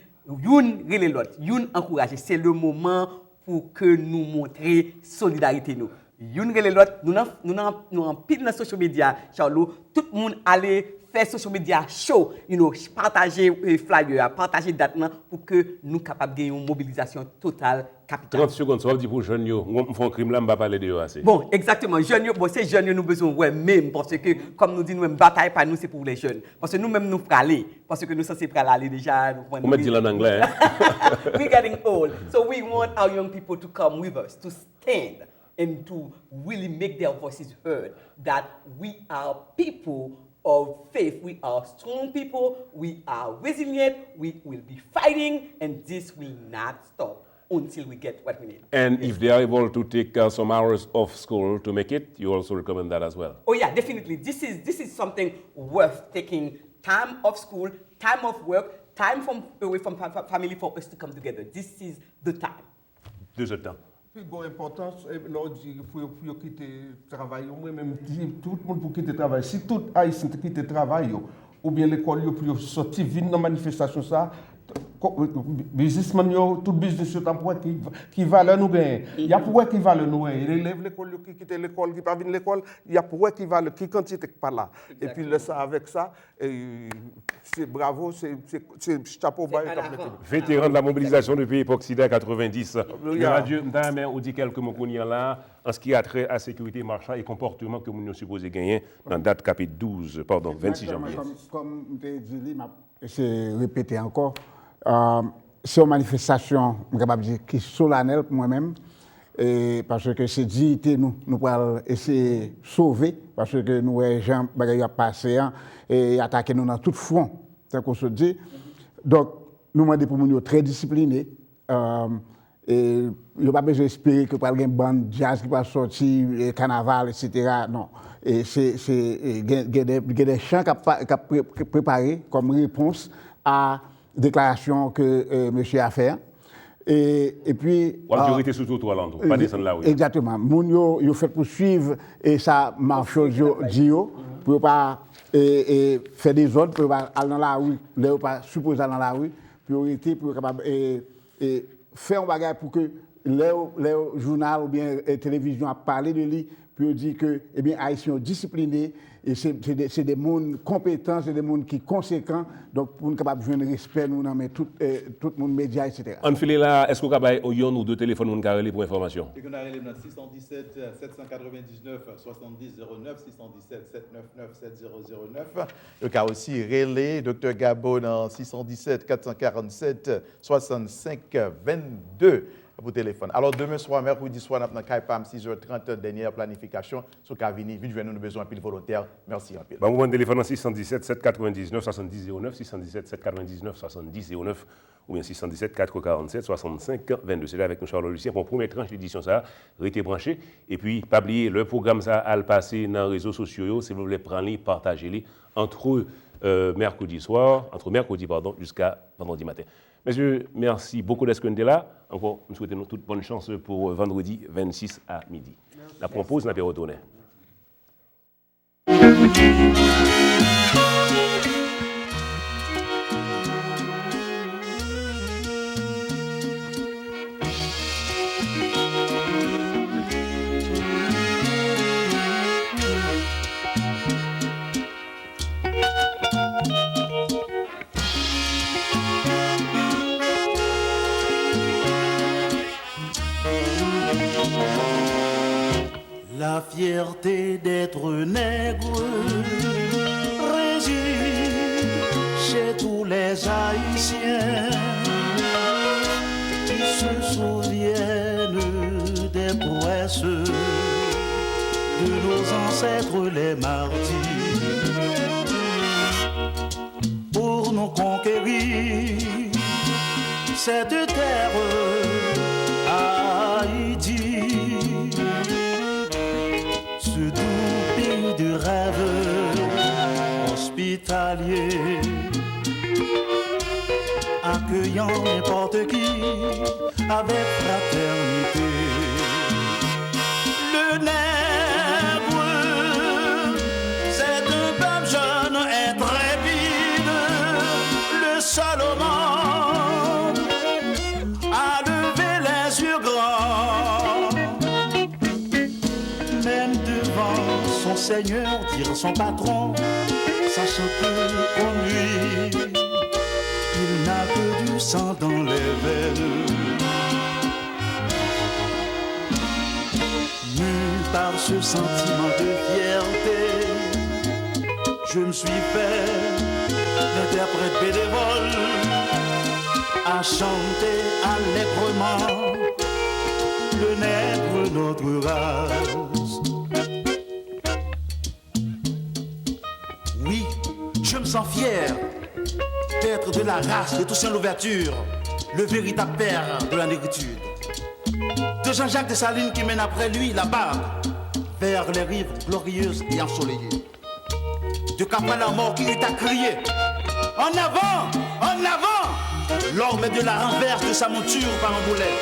youn rele lòt, youn ankouraje. Se le moman pou ke nou montre solidarite nou. Youn rele lòt, nou nan, nou nan, nou anpil nan social media, Charlot, tout moun ale fè social media cho, you know, pataje, eh, flyer a, pataje dat lan pou ke nou kapab gen yon mobilizasyon total kapital. Trant segonn, sa w ap di pou jèn yo? Mwen, m fè yon krim la, m pa pale de yo ase. Bon, egzakteman, jèn yo, bon, se jèn yo nou bezwen wè menm, paske, kòm nou di nou menm, batay pa nou, se pou lè jèn. Paske nou menm, nou prale, paske nou sanse pral ale deja, nou pran. Ou mèt di l an anglè, hein? We're getting old. So we want our young people to come with us, to stand and to really make their voices heard, that we are people of faith, we are strong people, we are resilient, we will be fighting, and this will not stop until we get what we need. And if they are able to take, uh, some hours off school to make it, you also recommend that as well? Oh yeah, definitely. This is, this is something worth taking time off school, time off work, time from, away from fa-, fa-, family for us to come together. This is the time. De zè tan. Pi gwo enpòtans, eh, lè w di pou yo, pou yo kite travay yo, mwen menm di tout moun pou kite travay. Si tout Ayisyen te kite travay yo, oubyen lekòl yo, pou yo sòti vin nan manifestasyon sa, Ko-, biznismann yo, tout biznis yo t ap wè ki, ki valè nou genyen. Y ap wè ki valè nou genyen. Elèv lekòl yo ki kite lekòl, ki pa vin lekòl, y ap wè ki valè, ki kantite k pa la. Epi lè sa, avèk sa, e, se bravo, se, se, se chapo ba yo k ap mete nou. Vétéran de la mobilisation depuis époque SIDA quatre-vingt-dix. Wi, Miradio, m ta renmen ou di kèlke mo kounye a la, an ce qui a trait à sécurité, mach la, e konpòteman ke moun yo sipoze genyen nan dat k ap douz, padon, vennsis janvye. Exactement, kòm, kòm m te di li, m ap eseye repete ankò, euh, se yon manifestasyon, m kapab di, ki solanèl pou mwen menm, e paske se diyite nou, nou pral eseye sove, paske nou wè jan bagay yo ap pase an, e y atake nou nan tout fwon, tankou w sot di. Donk, nou mande pou moun yo trè disipline, euh, e yo pa bezwen espere ke pral gen bann djaz ki pral sòti, e, kanaval, etsetera. Non. E se, se, e, gen, gen de, gen de chan k ap pa-, k ap pre-, pre-, prepare kòm repons a deklarasyon ke, e, mesye a fè an. E, epi, w ap di yo, a, rete sou twotwa lan tou, pa desann lari a. Egzakteman. Moun yo, yo fèt pou swiv, e sa mafyoz yo di yo, pou yo pa, e, e, fè dezòd, pou yo pa al nan lari lè yo pa sipoze al nan lari, pou yo rete, pou yo kapab, e, e, fè yon bagay pou ke lè yo, lè yo jounal oubyen, e, televizyon ap pale de li, pou yo di ke, ebyen, Ayisyen yo disipline, e se, se de, se de moun konpetan, se de moun ki konsekan, donk pou n kapab jwenn respè nou nan men tout, e, tout moun, medya, etsetera. Ann file la, èske w ka bay yonn ou de telefòn moun ka rele pou enfòmasyon? Ou ka rele m nan six cent dix-sept, sept cent quatre-vingt-dix-neuf, soixante-dix zéro neuf, six cent dix-sept, sept neuf neuf, sept zéro zéro neuf. Ou ka osi rele Doktè Gabo nan six cent dix-sept, quatre cent quarante-sept, soixante-cinq vingt-deux pou telefòn. Alò, demen swa, mèkredi swa, n ap nan Kay Pam, sis è trant, dènyè planifikasyon. Si w ka vini, vin jwenn nou, nou bezwen anpil volontè. Mèsi anpil. Ban m reprann telefòn nan, six cent dix-sept, sept quatre-vingt-dix-neuf, soixante-dix zéro neuf, six cent dix-sept, sept quatre-vingt-dix-neuf, soixante-dix zéro neuf, oubyen six cent dix-sept, quatre quarante-sept, soixante-cinq vingt-deux. Se te avèk nou, Charles Lucien, pou yon premyè tranch edisyon sa a. Rete branche. Epi, pa bliye, lè pwogram sa a al pase nan rezo sosyo yo, silvouplè, pran li, pataje li entre, euh, mercredi soir, entre mercredi, pardon, jusqu'à vendredi matin. Mesye, mèsi bokou dèske n te la. Ankò, m swete nou tout bòn chans pou vandredi vennsis a midi. N ap pran poz, n ap retounen. La fierté d'être nègre réside chez tous les Haïtiens qui se souviennent des prouesses de nos ancêtres les martyrs. Pour nous conquérir cette terre, Haïti, ce doux pays de rêve hospitalier, accueillant n'importe qui avec fraternité. Le nègre, c'est un peuple jeune, intrépide, le seul au monde à lever les yeux grands. Même devant son Seigneur, dire son patron, sachant que comme lui, il n'a que du sang dans les veines. Mû par ce sentiment de fierté, je me suis fait l'interprète bénévole à chanter allègrement le nègre, notre race. Oui, je me sens fier d'être de la race de Toussaint Louverture, le véritable père de la négritude. De Jean-Jacques Dessalines qui mène après lui la barque vers les rives glorieuses et ensoleillées. De Cabral à Mort qui eut à crier : « En avant ! En avant ! » L'orme de la renverse de sa monture par un boulet.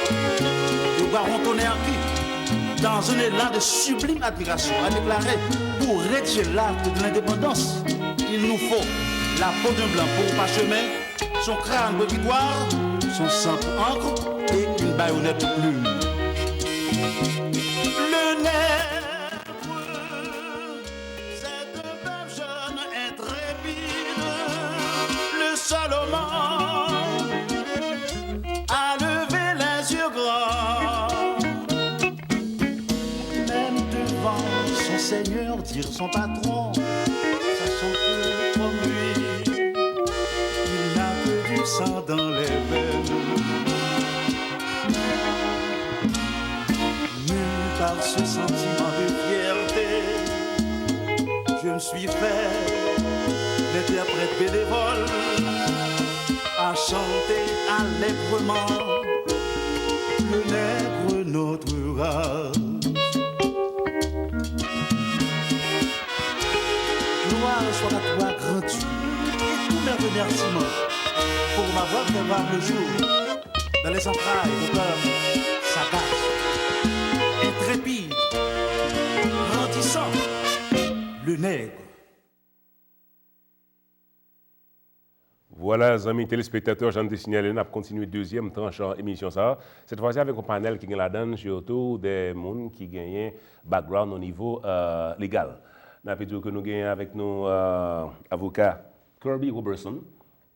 Le baron Tonnerre qui, dans un élan de sublime admiration, a déclaré : « Pour rédiger l'acte de l'indépendance, il nous faut la peau d'un blanc pour parchemin, Son crâne pour victoire, son sang pour encre et une baïonnette pour plume. Le nègre, c'est un peuple jeune, intrépide. Le seul homme à lever les yeux grands. Même devant son Seigneur, dire son patron, sachant que comme lui, il n'a que du sang dans les veines. Mû par ce sentiment de fierté, je me suis fait l'interprète bénévole à chanter allègrement le nègre, notre race. Gloire soit à toi, grand Dieu, et tous mes remerciements pour m'avoir fait voir le jour dans les entrailles d'un peuple sagace, intrépide, grandissant, le nègre. Vwala, zanmi telespektatè, jan m te siyale, n ap kontinye dezyèm tranch emisyon sa a. Sèt fwa si avèk yon panèl ki gen ladan l sitou de moun ki genyen background o nivo legal. N ap di w ke nou genyen avèk nou avoka Kirby Roberson,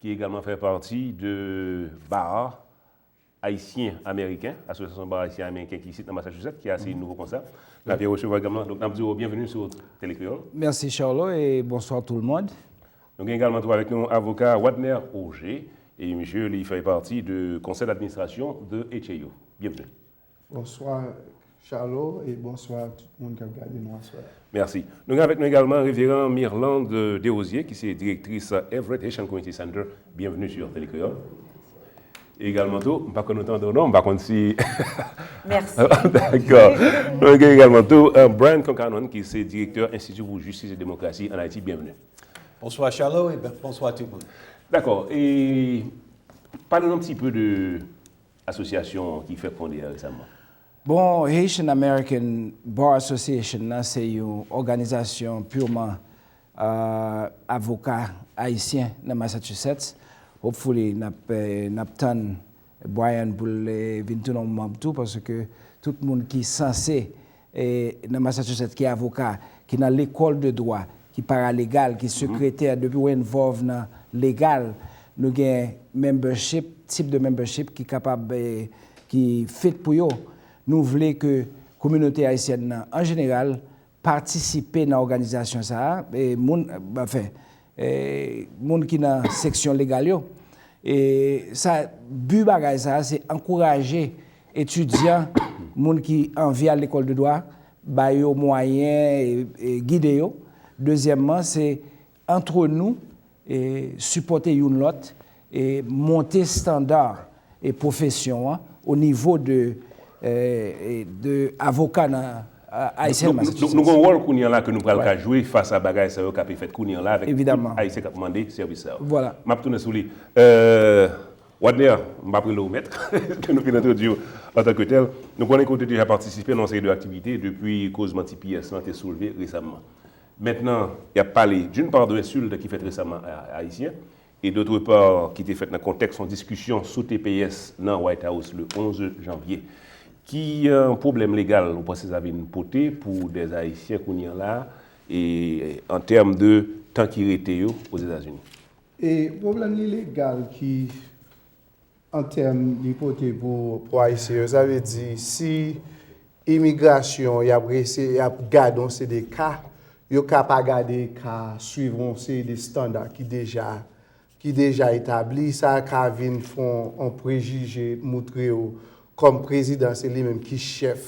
ki egalman fè pati de bar ayisyen ameriken, Asosyasyon Bar Ayisyen Ameriken ki isit nan Massachusetts, ki ase nouvo konsa. N ap resevwa egalman, donk n ap di w byenveni sou Tele Kreyòl. Merci Charlot et bonsoir tout le monde. Nou gen egalman tou avèk nou avoka Wadner Auger, e misye li fè pati de konsèy d'administrasyon de H A O. Byenveni. Bonswa Charlot e bonswa tout moun k ap gade nou aswè a. Mèsi. Nou gen avèk nou egalman Reveran Mirlande Desrosiers ki se direktris Everett Haitian Community Center. Byenveni sur Tele Kreyòl. E egalman tou, m pa konn ou tande w non, m pa konn si. Mèsi. Dakò. Nou gen egalman tou Brian Concannon ki se direktè Enstiti pou Jistis e Demokrasi ann Ayiti. Byenveni. Bonswa Charlot e bonswa tout moun. Dakò. E pale nou yon ti pe de asosyasyon ki fèk fonde a resaman. Bon, Haitian American Bar Association nan se yon òganizasyon purman avoka ayisyen nan Massachusetts. Hopefully n ap n ap tann Brian pou l vin tounen yon manm tou paske tout moun ki sanse nan Massachusetts ki avoka, ki nan lekòl de dwa, ki paralegal, ki sekretè, depi w envolve nan legal, nou gen membership, tip de membership ki kapab ki fit pou yo. Nou vle ke kominote ayisyèn nan an jeneral patisipe nan òganizasyon sa a, e moun, anfen, e moun ki nan seksyon legal yo. E sa, bi bagay sa a se ankouraje etidyan, moun ki anvi al lekòl de dwa, ba yo mwayen e, e gide yo. Dezyèmman, se antre nou e sipòte youn lòt e monte estanda e pwofesyon an o nivo de, e, e de avoka nan Ayisyen nan Massachusetts. Nou gen yon wòl kounye a la ke nou pral ka jwe fas a bagay sa yo k ape fèt kounye a la avèk tout Ayisyen k ap mande sèvis sa yo. M ap tounen sou li. Wadner, m p ap rele w mèt, ke nou vin entwodui w antanke tèl. Nou konnen ke w te deja patisipe nan yon seri de aktivite depi kozman T P S lan te soulve resaman. Mentnan, y ap pale, d'une part, de ensilt ki fèt resaman a Ayisyen, e d'autre part, ki te fèt nan kontèks yon diskisyon sou T P S nan White House le onz janvye. Ki pwoblèm legal ou panse sa vin pote pou dè Ayisyen kounye a la, e an tèm de tan ki rete yo Ozetazini? E pwoblèm li legal ki an tèm li pote pou, pou Ayisyen yo, sa vle di si imigrasyon y ap rese, y ap gade yon seri de ka, yo ka pa gade ka swiv yon seri de estanda ki deja, ki deja etabli, sa ka vin fè yon, yon prejije moutre yo kòm prezidan se li menm ki chèf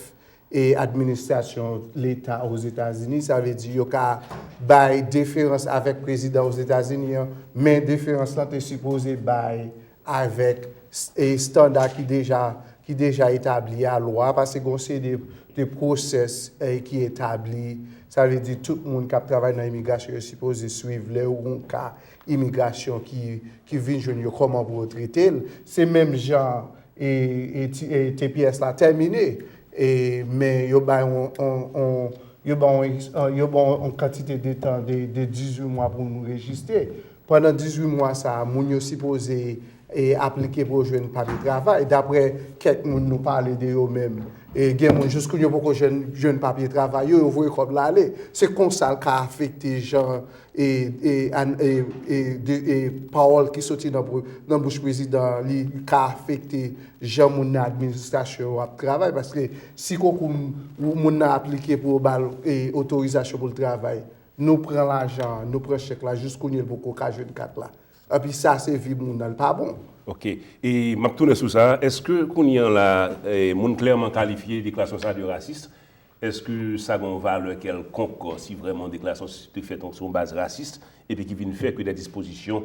e administrasyon leta Ozetazini, sa vle di yo ka bay deferans avèk prezidan Ozetazini an, men deferans lan te sipoze bay avèk estanda ki deja, ki deja etabli a, lwa, paske gen yon seri de, de pwosès ki etabli, sa vle di tout moun k ap travay nan imigrasyon yo sipoze swiv lè yo gen yon ka imigrasyon ki, ki vin jwenn yo, kòman pou yo trete l. Se menm jan e, e, e T P S la tèmine, e, men yo bay yon, yon, yon, yo bay yon, yo bay yon kantite de tan de, de dizuit mwa pou nou rejistre. Pandan dizuit mwa sa a, moun yo sipoze e, aplike pou yo jwenn papye travay. Daprè kèk moun nou pale de yo menm, e, gen moun jis kounye a yo poko jwenn, jwenn papye travay yo, yo voye kòb la ale. Se konsa l ka afekte jan e, e, an, e, e, de, e, pawòl ki soti nan, nan bouch prezidan an, li ka afekte jan moun nan administrasyon yo ap travay. Paske si konkou moun nan aplike pou yo ba l e, otorizasyon pou l travay, nou pran lajan an, nou pran chèk la, jis kounye a l poko ka jwenn kat la. Epi sa se vi moun nan, l pa bon. Ok. E m ap tounen sou sa. Èske kounye a la, e, moun klèman kalifye deklarasyon sa a de rasis? Èske sa gen yon valè kèlkonk si vrèman deklarasyon te fèt sou yon baz rasis epi ki vin fè ke de dispozisyon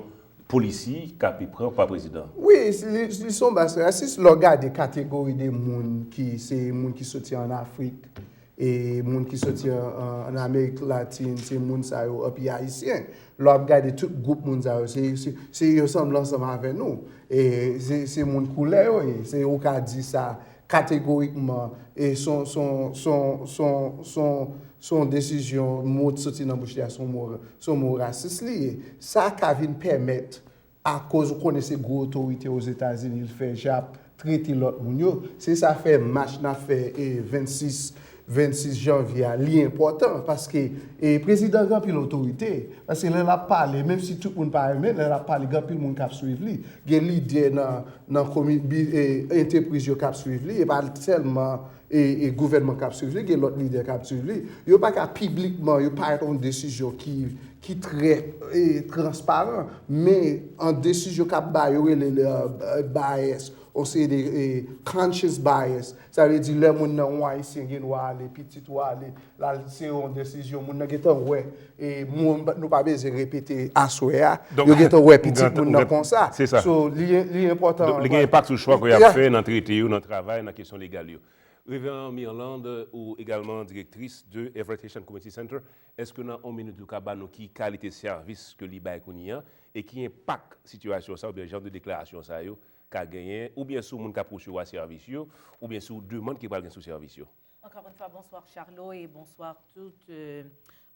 polisi k ape pran pa prezidan? Wi, li, li se yon baz rasis. Lè w gade kategori de moun ki se moun ki soti ann Afrik, e moun ki soti an, an, an Amerik Latin, se moun sa yo, epi Ayisyen. Lè w ap gade tout gwoup moun sa yo, se, se, se yo sanble ansanm avè nou. E se, se moun koulè yo ye. Se ou ka di sa kategorikman. E son, son, son, son, son, son desizyon, mo t soti nan bouch li a, son mo, son mo rasis li ye. Sa ka vin pèmèt akoz ou konnen se gwo otorite Ozetazini, l fè jan ap trete lòt moun yo. Se sa fè mach n ap fè e vennsis, vennsis janvye a, li enpòtan, paske e prezidan gen anpil otorite. Paske lè l ap pale, menm si tout moun pa renmen, lè l ap pale, gen anpil moun k ap swiv li. Gen lidè nan, nan komi, bi, e, antrepriz yo k ap swiv li, e pa sèlman e, e gouvènman k ap swiv li, gen lòt lidè k ap swiv li. Yo pa ka piblikman, yo parèt yon desizyon ki, ki trè e, transparan, men an desizyon k ap ba yo rele le, e, bias, yon seri de e, conscience bias. Sa vle di lè moun nan yon Ayisyen gen dwa ale, pitit ou ale, l al se yon desizyon, moun nan gentan wè. E moun, nou pa bezwen repete aswè a, yo gentan wè pitit moun nan konsa. Se sa. So, li, li enpòtan. Donk, li gen enpak sou chwa ke y ap fè nan trete yo, nan travay, nan kesyon legal yo. Reveran Mirlande, ou egalman direktris de Everett Haitian Community Center, èske nan yon minit ou ka ba nou ki kalite sèvis ke li bay kounye a e ki enpak sitiyasyon sa oubyen jan de deklarasyon sa yo ka genyen oubyen sou moun k ap resevwa sèvis yo oubyen sou demann ki pral gen sou sèvis yo? Encore une fois, bonsoir Charlot et bonsoir toute euh,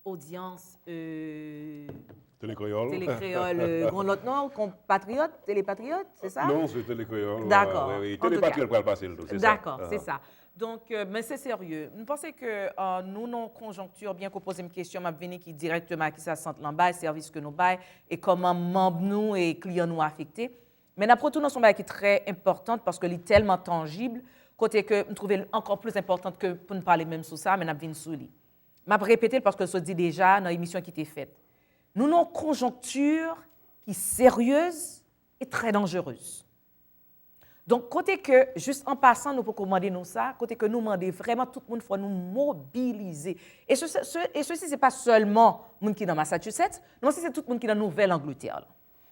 audience euh, Télé Créole. Télé Créole, euh, gon lòt non, Compatriote, Télépatriote, c'est ça? Non, c'est Télé Créole. D'accord. Oui, oui. Télé Patriote pral pase l tou, c'est ça. D'accord, c'est ça. Donk, euh, men se serye. M panse ke euh, nou nan yon konjonkti byen ke w poze m kesyon, m ap vini ki dirèkteman a kisa sant lan bay, sèvis ke nou bay, e kòman manm nou e kliyan nou afekte. Men n ap retounen sou yon bagay ki trè enpòtan paske li tèlman tanjib, kote ke m twouve l ankò plis enpòtan ke pou n pale menm sou sa, men n ap vin sou li. M ap repete l paske l sot di deja nan emisyon ki te fèt. Nou nan yon konjonkti ki seryez e trè danjerez. Donk, kote ke, jis an pasan, nou poko mande nou sa, kote ke nou mande vrèman tout moun fò nou mobilize. E se, se, e sesi se pa sèlman moun ki nan Massachusetts, non, si se tout moun ki nan Nouvèl Angletè la.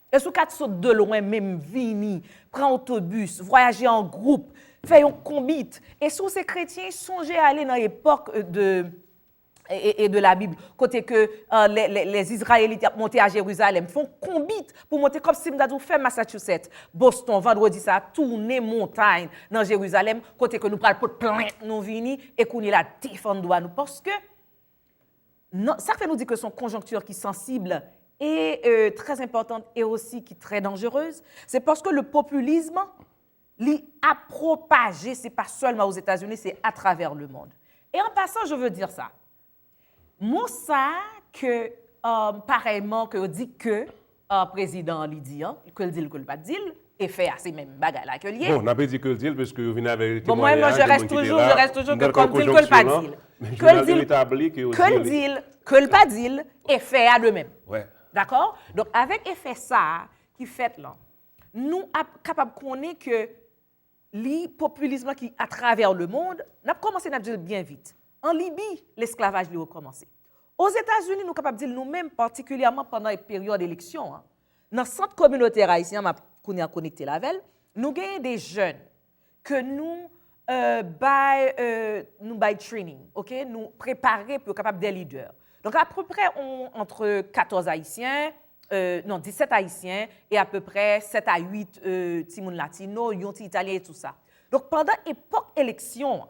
Èske w ka sot de lwen menm vini, pran otobis, vwayaje an gwoup, fè yon konbit? E si w se kretyen, sonje ale nan epòk de e, e, e de la Bible, kote ke euh, les, les, les Israélites ap monte a Jerizalèm, fè yon konbit pou monte, kòmsi m ta di w fè Massachusetts, Boston, vandredi sa a, tounen montay nan Jerizalèm, kote ke nou pral pot plent nou vini, e kounye la defann dwa nou. Paske, non, sa k fè nou di ke se yon konjonkti ki sansib e euh, trè enpòtan e osi ki trè danjerez, se paske le populisme li ap pwopaje, se pa sèlman Ozetazini, se atravè lemonn. E an pasan, je veux dire sa. Mo sa ke, euh, parèyman, ke yo di ke euh, prezidan an li di an, ke l di l, ke l pa t di l, efè a se menm bagay la ke l ye. Bon, n ape di ke l di l, paske yo vin avè temwayaj de moun ki te la. Bon, mwen, mwen, je reste toujours, je reste toujours que kon l di l, ke l pa di l. Ke l di l, ke l di l, ke l pa di l, efè a de menm. Dakò? Donk, avèk efè sa a ki fèt lan, nou ap kapab konnen ke li, popilism lan ki atravè lemonn, n ap kòmanse, n ap di l byen vit. An Libi, lesklavaj li rekòmanse. Ozetazini, nou kapab di l nou menm, patikilyèman pandan peryòd eleksyon an, nan sant kominotè ayisyen an, m ap kounye a konekte l avè l, nou genyen de jèn ke nou euh, bay, euh, nou bay training, ok? Nou prepare pou yo kapab de lidè. Donk, apeprè on, entre katòz Ayisyen, euh, non, disèt Ayisyen e apeprè sèt a uit euh, timoun latino, yon ti Italyen e tou sa. Donk, pandan epòk eleksyon an,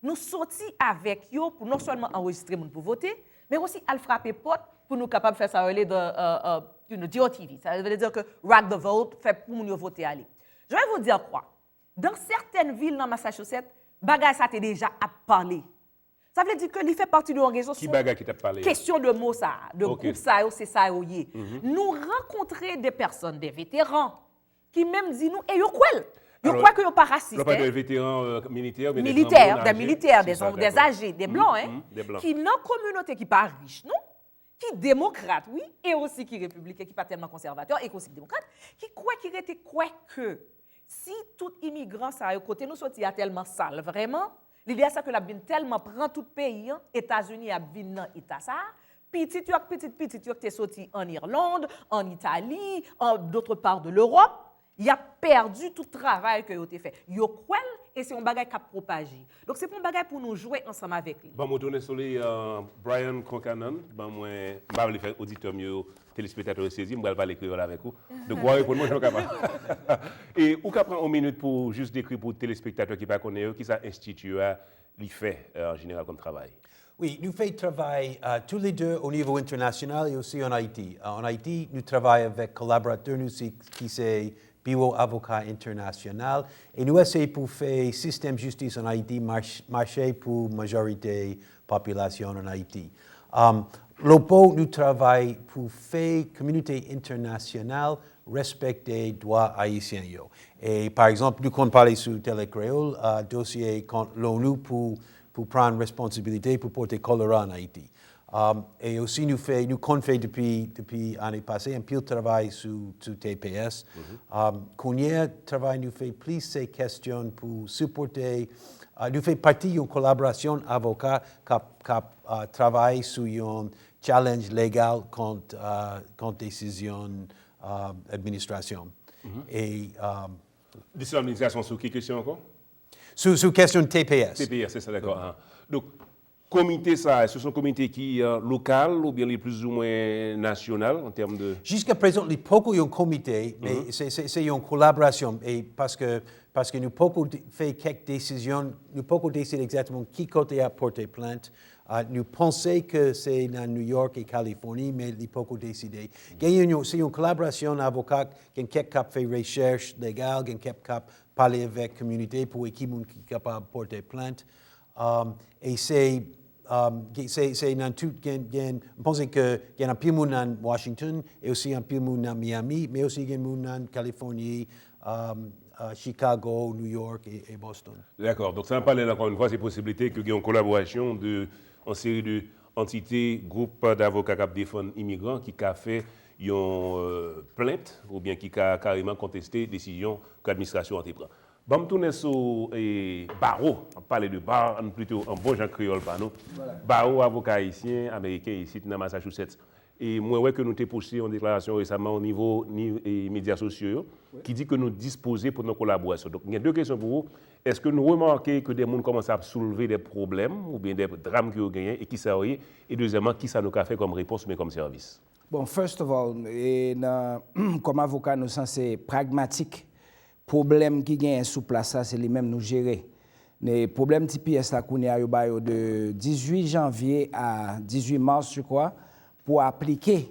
nou soti avèk yo pou non sèlman anrejistre moun pou vote, men osi al frape pòt pou nou kapab fè sa yo rele the, uh, uh, you know, D O T V. Sa vle di ke rock the vote, fè pou moun yo vote ale. Je vais vous dire quoi. Dans certaines villes nan Massachusetts, bagay sa te deja ap pale. Sa vle di ke li fè pati de yon rezon. Ki bagay ki t ap pale a? Kesyon de mo sa, de Ok. gwoup sa yo, se sa yo ye. Nou rankontre de pèsonn, de veteran, ki menm di nou, e yo kwè l. Yo Alors, kwè ke yo pa rasis. Lè w pale Hein? de veteran, euh, militè, oubyen de Militè, granmoun de aje, militè, se de, sa, de dakò. aje, de blan, hein, Mhm, de blan. Ki nan kominote ki pa rich, non, ki demokrat, wi, e osi ki repibliken, ki pa tèlman konsèvatè, e ki osi demokrat, ki kwè, ki rete kwè ke si tout imigran sa yo, kote nou soti a tèlman sal, vrèman, lide a sa ke l ap vin tèlman pran tout peyi an, Etazini ap vin nan eta sa a, pitit yo ak pitit pitit yo ki te soti an Irland, an Itali, an d'autres parts de l'Europe, y ap pèdi tout travay ke yo te fè. Yo kwè l, e se yon bagay k ap pwopaje. Donk, se pa yon bagay pou nou jwe ansanm avèk li. Ban mwen tounen sou li, euh, Brian Concannon, ban mwen, m pa vle fè oditè m yo, telespektatè yo sezi, m pral pale kreyòl avèk ou. Donk, w a reponn mwen jan w kapab. E ou ka pran yon minit pou jis dekri pou telespektatè ki pa konnen yo, kisa enstiti a li fè, euh, an jeneral kòm travay? Wi, nou fè travay, euh, tou le de o nivo entènasyonal e osi ann Ayiti. Euh, ann Ayiti, nou travay avèk kolaboratè nou si, ki se Biwo Avoka Entènasyonal, e nou eseye pou fè sistèm jistis ann Ayiti mach-, mache pou majorite popilasyon ann Ayiti. Um, Lopo, nou travay pou fè kominote entènasyonal respekte dwa ayisyen yo. E, pa egzanp, nou konn pale sou Tele Kreyòl, uh, dosye kont l'ONU pou, pou pran responsibilite pou pote kolera ann Ayiti. Um, e osi nou fè, nou konn fè depi, depi ane pase, anpil travay sou, sou T P S. Um, kounye a, travay nou fè plis se kesyon pou sipòte, uh, nou fè pati yon kolaborasyon avoka k ap, k ap, uh, travay sou yon challenge legal kont, uh, kont desizyon, uh, administrasyon. E, um, Desizyon administrasyon sou ki kesyon ankò? Sou, sou kesyon T P S. T P S, se sa, dakò. Ahan. Donk, komite sa, èske se yon komite ki, euh, lokal oubyen li plizoumwen nasyonal an tèm de... Jiska prezan, li poko yon komite, men se, se, se yon kolaborasyon. E paske, paske nou poko de-, fè kèk desizyon, nou poko deside egzakteman ki kote y ap pote plent. Ah, nou panse ke se nan New York e Kalifòni, men li poko deside. Gen yon, se yon kolaborasyon avoka, gen kèk k ap fè rechèch legal, gen kèk k ap pale avèk kominote pou wè ki moun ki kapab pote plent. Um, e se, um, gen, se, se nan tout, gen, gen, m panse ke gen anpil moun nan Washington, e osi anpil moun nan Miami, men osi gen moun nan Kalifòni, um, uh, Chicago, New York e, e Boston. Dakò. Donk, sa n ap pale la, ankò yon fwa, se posiblite ke gen yon kolaborasyon de, yon seri de antite, gwoup davoka k ap defann imigran ki ka fè yon, euh, plent oubyen ki ka kareman konteste desizyon ke administrasyon an te pran. Ban m tounen sou, e, bawo. N ap pale de bar, ann plito an bon jan kreyòl pa nou. Bawo avoka ayisyen, ameriken isit nan Massachusetts. E mwen wè ke nou te poste yon deklarasyon resaman o nivo ni, e, medya sosyo yo, ki di ke nou dispoze pou nan kolaborasyon. Donk, gen de kesyon pou ou. Èske nou remake ke de moun kòmanse ap soulve de pwoblèm oubyen de dram ke yo genyen e kisa yo ye? E dezyèmman, kisa nou ka fè kòm repons oubyen kòm sèvis? Bon, first of all, e nan, kòm avoka, nou sanse pragmatik. Pwoblèm ki genyen sou plas la, se li menm nou jere. Ne, pwoblèm T P S la kounye a, yo ba yo de dizuit janvye a dizuit mas, je crois, pou aplike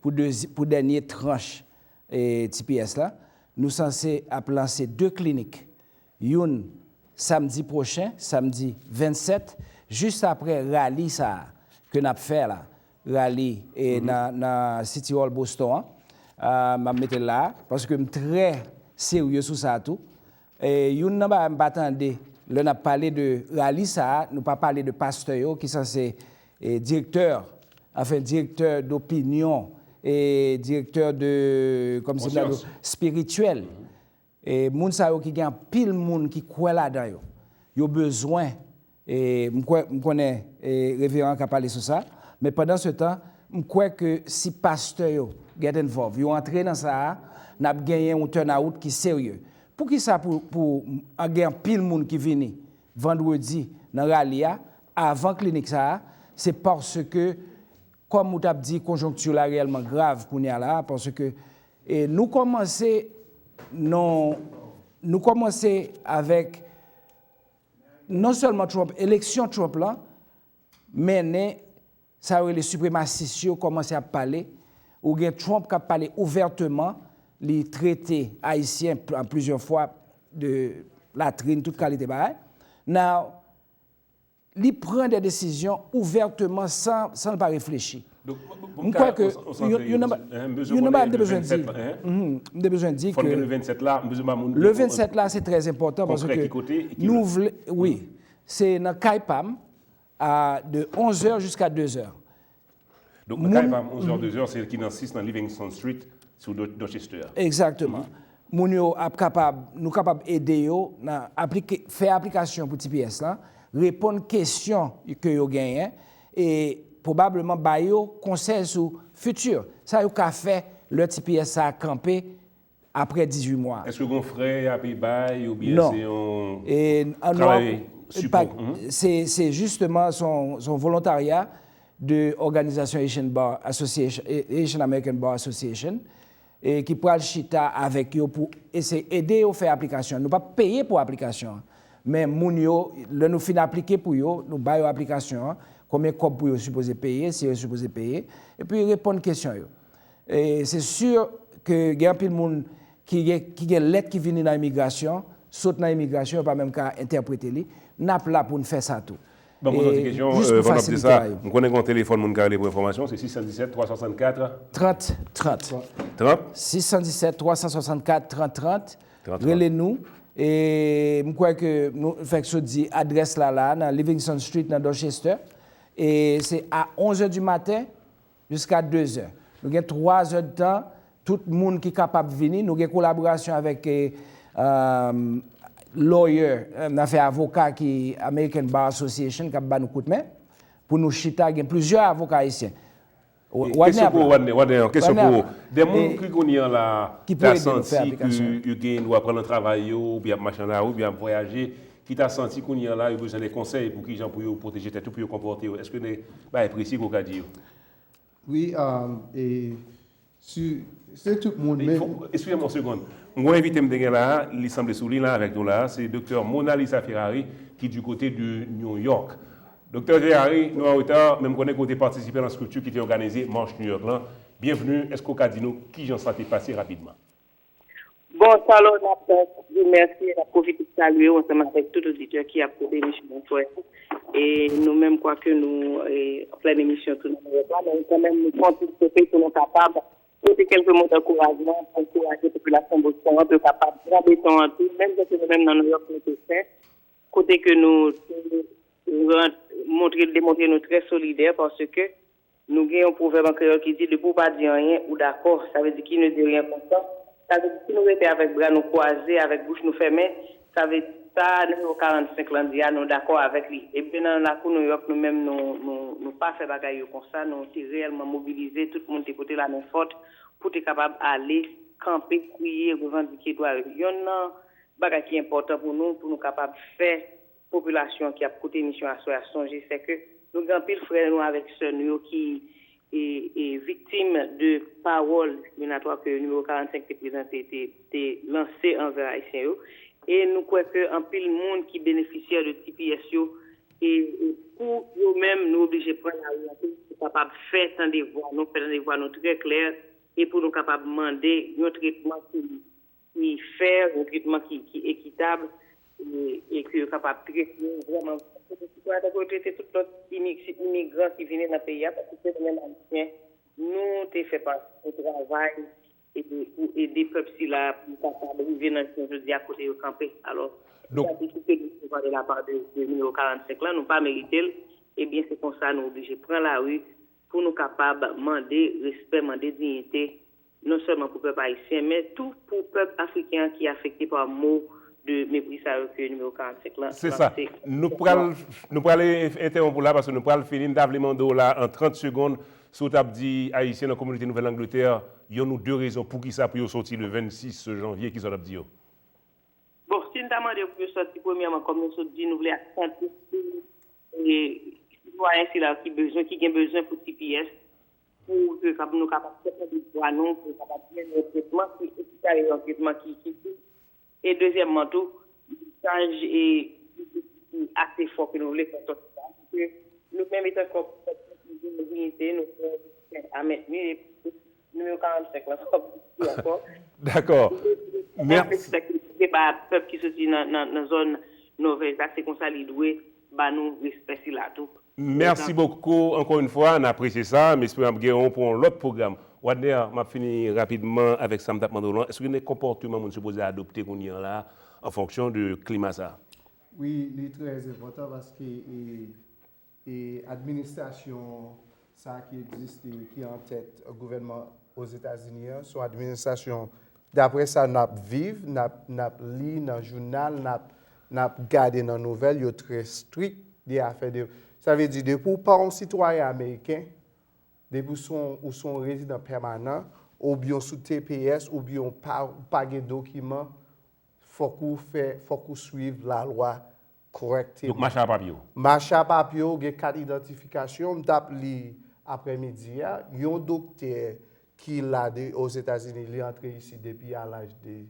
pou, dezi-, pou dènye tranch, e, T P S la. Nou sanse ap lanse de klinik. Youn samdi pwochen, samdi vennsèt, jis apre rali sa a ke n ap fè la. Rali e nan, nan City Hall Boston an. Ah, m ap mete l la a, paske m trè serye sou sa tou. E youn nan bagay m pa tande lè n ap pale de rali sa a, nou pa pale de pastè yo ki sanse, e, direktè, anfen, direktè dopinyon, e direktè de, kòmsi m ta di w, espirityèl. E moun sa yo ki gen anpil moun ki kwè ladan yo. Yo bezwen, e m kwè, m konnen, e reveran an ka pale sou sa, men pandan se tan, m kwè ke si pastè yo get involved, yo antre nan sa a, n ap genyen yon turnout ki serye. Poukisa pou, pou gen anpil moun ki vini vandredi nan rali a, avan klinik sa a? Se paske, kòm ou t ap di, konjonkti la reyèlman grav kounye a la, paske, e, nou kòmanse, non, nou kòmanse avèk non sèlman Trump, eleksyon Trump la mennen sa yo rele sipremasis yo kòmanse ap pale. Ou gen Trump k ap pale ouvèteman, li trete Ayisyen pl- plizyè fwa de latrin, tout kalite bagay. Now, li pran de desizyon ouvèteman san, san l pa reflechi. M kwè ke yon nan bagay m te bezwen di, m te bezwen di ke le vennsèt la se trè enpòtan paske nou vle, wi, se nan kay pa m, de onz è jiska de zè. Donk, kay pa m, onz è, de zè, se ki nan sis nan Livingston Street, sou Dorchester. Egzakteman. Moun yo ap kapab, nou kapab ede yo nan aplike, fè aplikasyon pou T P S lan, reponn kesyon ke yo genyen, e pwobableman ba yo konsèy sou fiti, sa yo ka fè lè T P S sa a kanpe apre dizuit mwa. Èske gen yon frè y ape bay oubyen se yon travay sipò? Se, se jisteman, se yon, se yon volontarya de òganizasyon Haitian Bar Association, Haitian American Bar Association, e ki pral chita avèk yo pou eseye ede yo fè aplikasyon. Nou p ap peye pou aplikasyon an, men moun yo, lè nou fin aplike pou yo, nou ba yo aplikasyon an, konbyen kòb pou yo sipoze peye, si yo sipoze peye, epi reponn kesyon yo. E se si ke gen anpil moun ki gen, ki gen lèt ki vini nan imigrasyon, sot nan imigrasyon, yo pa menm ka entèprete li. N ap la pou n fè sa tou. Ban m poze w ti kesyon, pandan w ap di sa, m konnen gen yon telefòn moun ka rele pou enfòmasyon, se sis san disèt, twa san swasannkat, trant trant. Trant? Sis san disèt, twa san swasannkat, trant trant. Rele nou. E m kwè ke nou fèk sot di adrès la la, nan Livingston Street, nan Dorchester. E se a onz è di maten, jiska de zè. Nou gen twa zè d tan, tout moun ki kapab vini. Nou gen kolaborasyon avèk lawyer, nan afè avoka ki American Bar Association k ap ba nou kout men. Pou nou chita, gen plizyè avoka ayisyen. Kesyon pou ou, Wadner, Wadner, kesyon pou ou. De moun ki kounye an la, ki ta santi ke yo gen dwa pran nan travay yo, oubyen ap mache nan lari, oubyen ap vwayaje, ki ta santi kounye an la, yo bezwen de konsèy pou kijan pou yo pwoteje tèt yo, pou yo konpòte yo. Èske gen bagay presi ke w ka di yo? Wi, e, si, se tout moun, men. Eskize m yon segonn. M gon envite m te gen la a, li sanble sou liy la avèk nou la a, se Doktè Mona Lisa Ferrari, ki du côté de New York. Doktè Ferrari, nou an reta, men m konnen ke w te patisipe nan strikti ki te òganize Mach New York lan. Byenvni, èske w ka di nou kijan sa te pase rapidman? Bon, Salon, n ap di w mèsi, n ap pwofite salye w ansanm avèk tout oditè ki ap koute emisyon an aswè a. E nou menm, kwake nou an plèn emisyon tou nan New York la, men kanmenm nou fè yon ti sote pou nou kapab pote kèlke mo dankourajman pou ankouraje popilasyon Boston an pou yo kapab pran beton an tou, menm jan ke nou menm nan New York nou te fè, kote ke nou te montre, demontre nou trè solidè paske Nou gen yon pwovèb an kreyòl ki di, depi w pa di anyen, ou dakò. Sa vle di, qui ne dit rien consent. Sa vle di, si nou rete avèk bra nou kwaze, avèk bouch nou fèmen, sa vle di, sa nimewo karannsenk lan di a, nou dakò avèk li. Ebyen, nan lakou Nouyòk, nou menm, nou, nou, nou pa fè bagay yo konsa. Nou te reyèlman mobilize, tout moun te pote lamen fòt pou te kapab ale, kanpe, kriye, revandike dwa yo. Yonn nan bagay ki enpòtan pou nou, pou nou kapab fè popilasyon ki ap koute emisyon aswè a sonje, sèke nou gen anpil frè nou avèk sè nou yo ki e, e viktim de pawòl diskriminatwa ke nimewo karannsenk te prezante, te, te lanse anvè Ayisyen yo. E nou kwè ke anpil moun ki benefisyè de T P S yo, e, e pou yo menm, nou oblije pran lari an tou pou kapab fè tande vwa nou, fè tande vwa nou trè klè, e pou nou kapab mande yon tretman ki ki fè yon tretman ki, ki ekitab e, e ke yo kapab trete yo vrèman tankou yo trete tout lòt imigran ki vini nan peyi a, paske nou menm Ayisyen, nou te fè pati yon travay e, pou ede pèp sila pou kapab rive nan jounen jodi a kote yo kanpe. Alò, sa ki kite nou resevwa de la part de, de nimewo karannsenk lan, nou pa merite l, ebyen se konsa nou oblije pran lari pou nou kapab mande respè, mande diyite non sèlman pou pèp ayisyen, men tou pou pèp afriken an ki afekte pa mo de mepri sa yo ke nimewo karannsenk lan lanse. Se sa. Nou pral, nou pral entèwonp ou la paske nou pral fini. M ta vle mande w la an trant segonn si w t ap di Ayisyen nan kominote Nouvèl Angletè yonn ou de rezon poukisa pou yo sòti le vennsis janvye, kisa w t ap di yo? Bon, si n ta mande yo pou yo sòti, premyèman, kòm nou sot di, nou vle aksante sou e, sitwayen sila yo ki bezwen, ki gen bezwen pou T P S, pou ke nou kapab fè tande vwa nou, pou yo kapab jwenn yon tretman ki ekitab e yon tretman ki, ki jis. E dezyèmman tou, mesaj e ki ase fò ke nou vle fè sòti la, se ke nou menm etan kò nou gen diyite, nou gen respè a mèt li, epi nimewo karannsenk lan, fòk di ankò. Dakò. Mèsi. Respè ba pèp ki soti nan, nan, nan zòn Nòvèj la, se konsa li dwe ba nou respè sila tou. Mèsi bokou, ankò yon fwa, n apresye sa, m espere n ap gen w pou yon lòt pwogram. Wadner, m ap fini rapidman avèk sa m t ap mande w lan. Èske gen de konpòteman moun sipoze adopte kounye an la, an fonksyon de klima sa? Wi, li trè enpòtan paske e, e administrasyon sa ki egziste, ki an tèt gouvènman Ozetazini an, se yon administrasyon, daprè sa n ap viv, n ap, n ap li nan jounal, n ap, n ap gade nan nouvèl, yo trè strik de afè de. Sa vle di, depi w pa yon sitwayen ameriken, depi w se yon, ou se yon rezidan pèmanan, oubyen w sou T P S, oubyen w pa, ou pa gen dokiman, fòk ou fè, fòk ou swiv lalwa kòrèkteman. Donk mache a papye w. Mache a papye w, gen kat idantifikasyon, m t ap li aprèmidi a, yon doktè ki la de Ozetazini, li antre isi depi a laj de,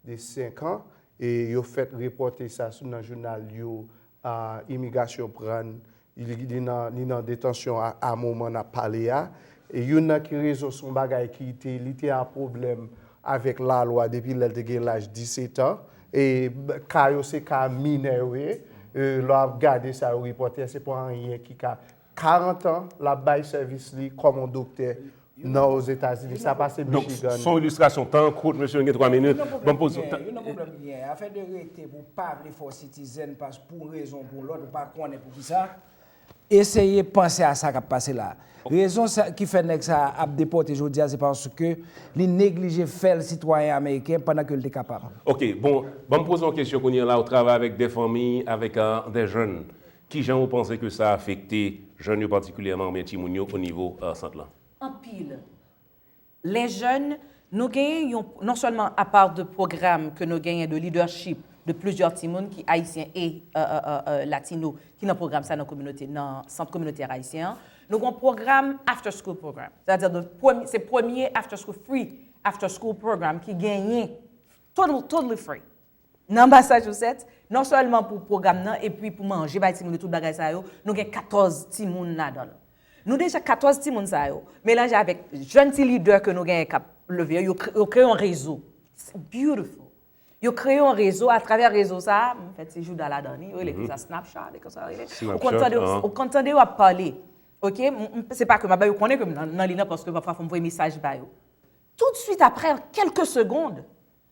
de senk an, e yo fèt repòte sa sou nan jounal yo, a, imigrasyon pran, li, li nan, li nan detansyon a, a moman n ap pale a. E youn nan ki rezon se yon bagay ki te, li te an pwoblèm avèk lalwa depi lè l te gen laj disèt an. E ka yo se ka minè yo ye. E lè w ap gade sa yo repòte a, se pa anyen ki ka karant an, l ap bay sèvis li kòm yon doktè nan Ozetazini. Sa pase Donk, Michigan. Se yon ilistrasyon tan kout, mesye, nou gen twa minit. Ban m poze. Youn nan pwoblèm ki genyen, afè de rete pou pa vle fè w citizen, pas pou rezon pou lòt, ou pa konnen pou ki sa. Eseye panse a sa k ap pase la. Rezon sa, ki fè nèg sa ap depòte jodi a, se paske li neglije fè l sitwayen ameriken pandan ke l te kapab. Ok, bon, ban m poze yon kesyon kounye a la, ou travay avèk de fanmi, avèk uh, de jèn. Kijan ou panse ke sa afekte jèn yo patikilyèman oubyen timoun yo o nivo uh, sant lan? Anpil. Les jeunes, nou genyen yon, non sèlman apa de pwogram ke nou genyen de leadership de plizyè timoun ki ayisyen e euh, euh, euh, latino ki nan pwogram sa nan kominote, nan sant kominotè ayisyen an, nou gen yon pwogram after school program. Sètadi se premye after school, free after school program ki genyen, totally, totally free. Nan Massachusetts, non sèlman pou pwogram nan, epi pou manje bay timoun yo, tout bagay sa yo, nou gen katòz timoun ladan l. Nou deja katòz timoun sa yo, melanje avèk jèn ti lidè ke nou genyen k ap leve yo, yo kre- yo kreye yon rezo. It's beautiful. Yo kreye yon rezo, atravè rezo sa a, m fè ti jouda ladan li, yo rele konsa Snapchat, e konsa yo rele. Ou konn tande yo, ou konn tande yo ap pale. Ok, m- m- se pa ke m ap ba yo konnen ke m nan nan li nan paske pafwa fò m voye mesaj ba yo. Tout de suite après, quelques secondes,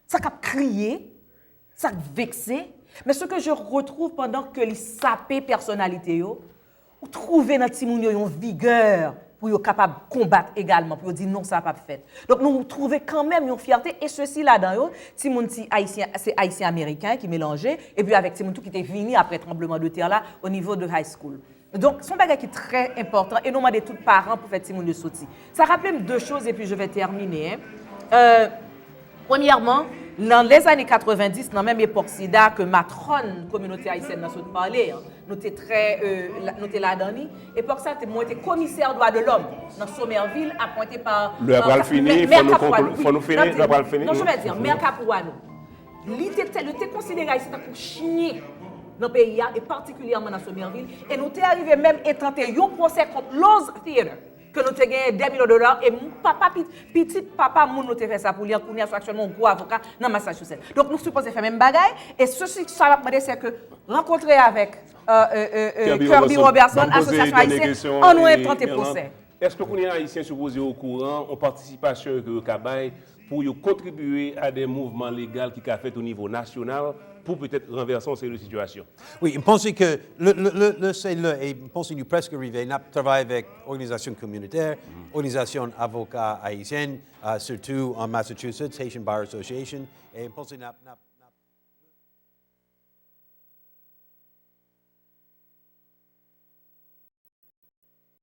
sa k ap kriye, sa k vekse, men ce que je retrouve pandan ke li sape pèsonalite yo, ou twouve nan timoun yo yon vigè pou yo kapab konbat egalman, pou yo di non, sa p ap fèt. Donk nou twouve kanmenm yon fyète, e sesi ladan yo, timoun ti ayisyen, se ayisyen ameriken ki melanje, epi avèk timoun tou ki te vini apre tranbleman de tè la o nivo de high school. Donk se yon bagay ki trè enpòtan e nou mande tout paran pou fè timoun yo soti. Sa raple m de choz epi je vais terminer. Euh, Premyèman, nan lèzane katrevenndis, nan menm epòk sida ke matwòn kominote ayisyèn nan sot pale an, nou te trè, euh, la- nou te ladan li. Epòk sa, te- mwen te komisè dwa de lòm nan Somerville, apwente pa Lè a pral fini, fò nou konkli, fò nou fini, lè a pral fini. Non, je vais dire, mè Capuano. Li te, te, li te konsidere Ayisyen tankou chen nan peyi a, e patikilyèman nan Somerville. E nou te arive menm entante yon pwosè kont Loews Theatre, ke nou te genyen de milyon dola, e m- papa, pi- pitit papa moun nou te fè sa pou li an, kounye a se aktyèlman yon gwo avoka nan Massachusetts. Donk nou sipoze fè menm bagay, e sesi sa m ap mande se ke rankontre avèk euh, euh, euh, euh, Kirby Robertson, Asosyasyon Ayisyen, an nou entante pwosè. Èske kounye a Ayisyen sipoze okouran yon patisipasyon ke yo ka bay pou yo kontribye a de mouvman legal ki ka fèt o nivo nasyonal pou petèt ranvèse yon seri de sitiyasyon? Wi, m panse ke le, le, le, le se le, e m panse nou prèske rive, n ap travay avèk òganizasyon kominotè, òganizasyon avoka ayisyen, uh, sitou an Massachusetts, Haitian Bar Association, e m panse n ap, n ap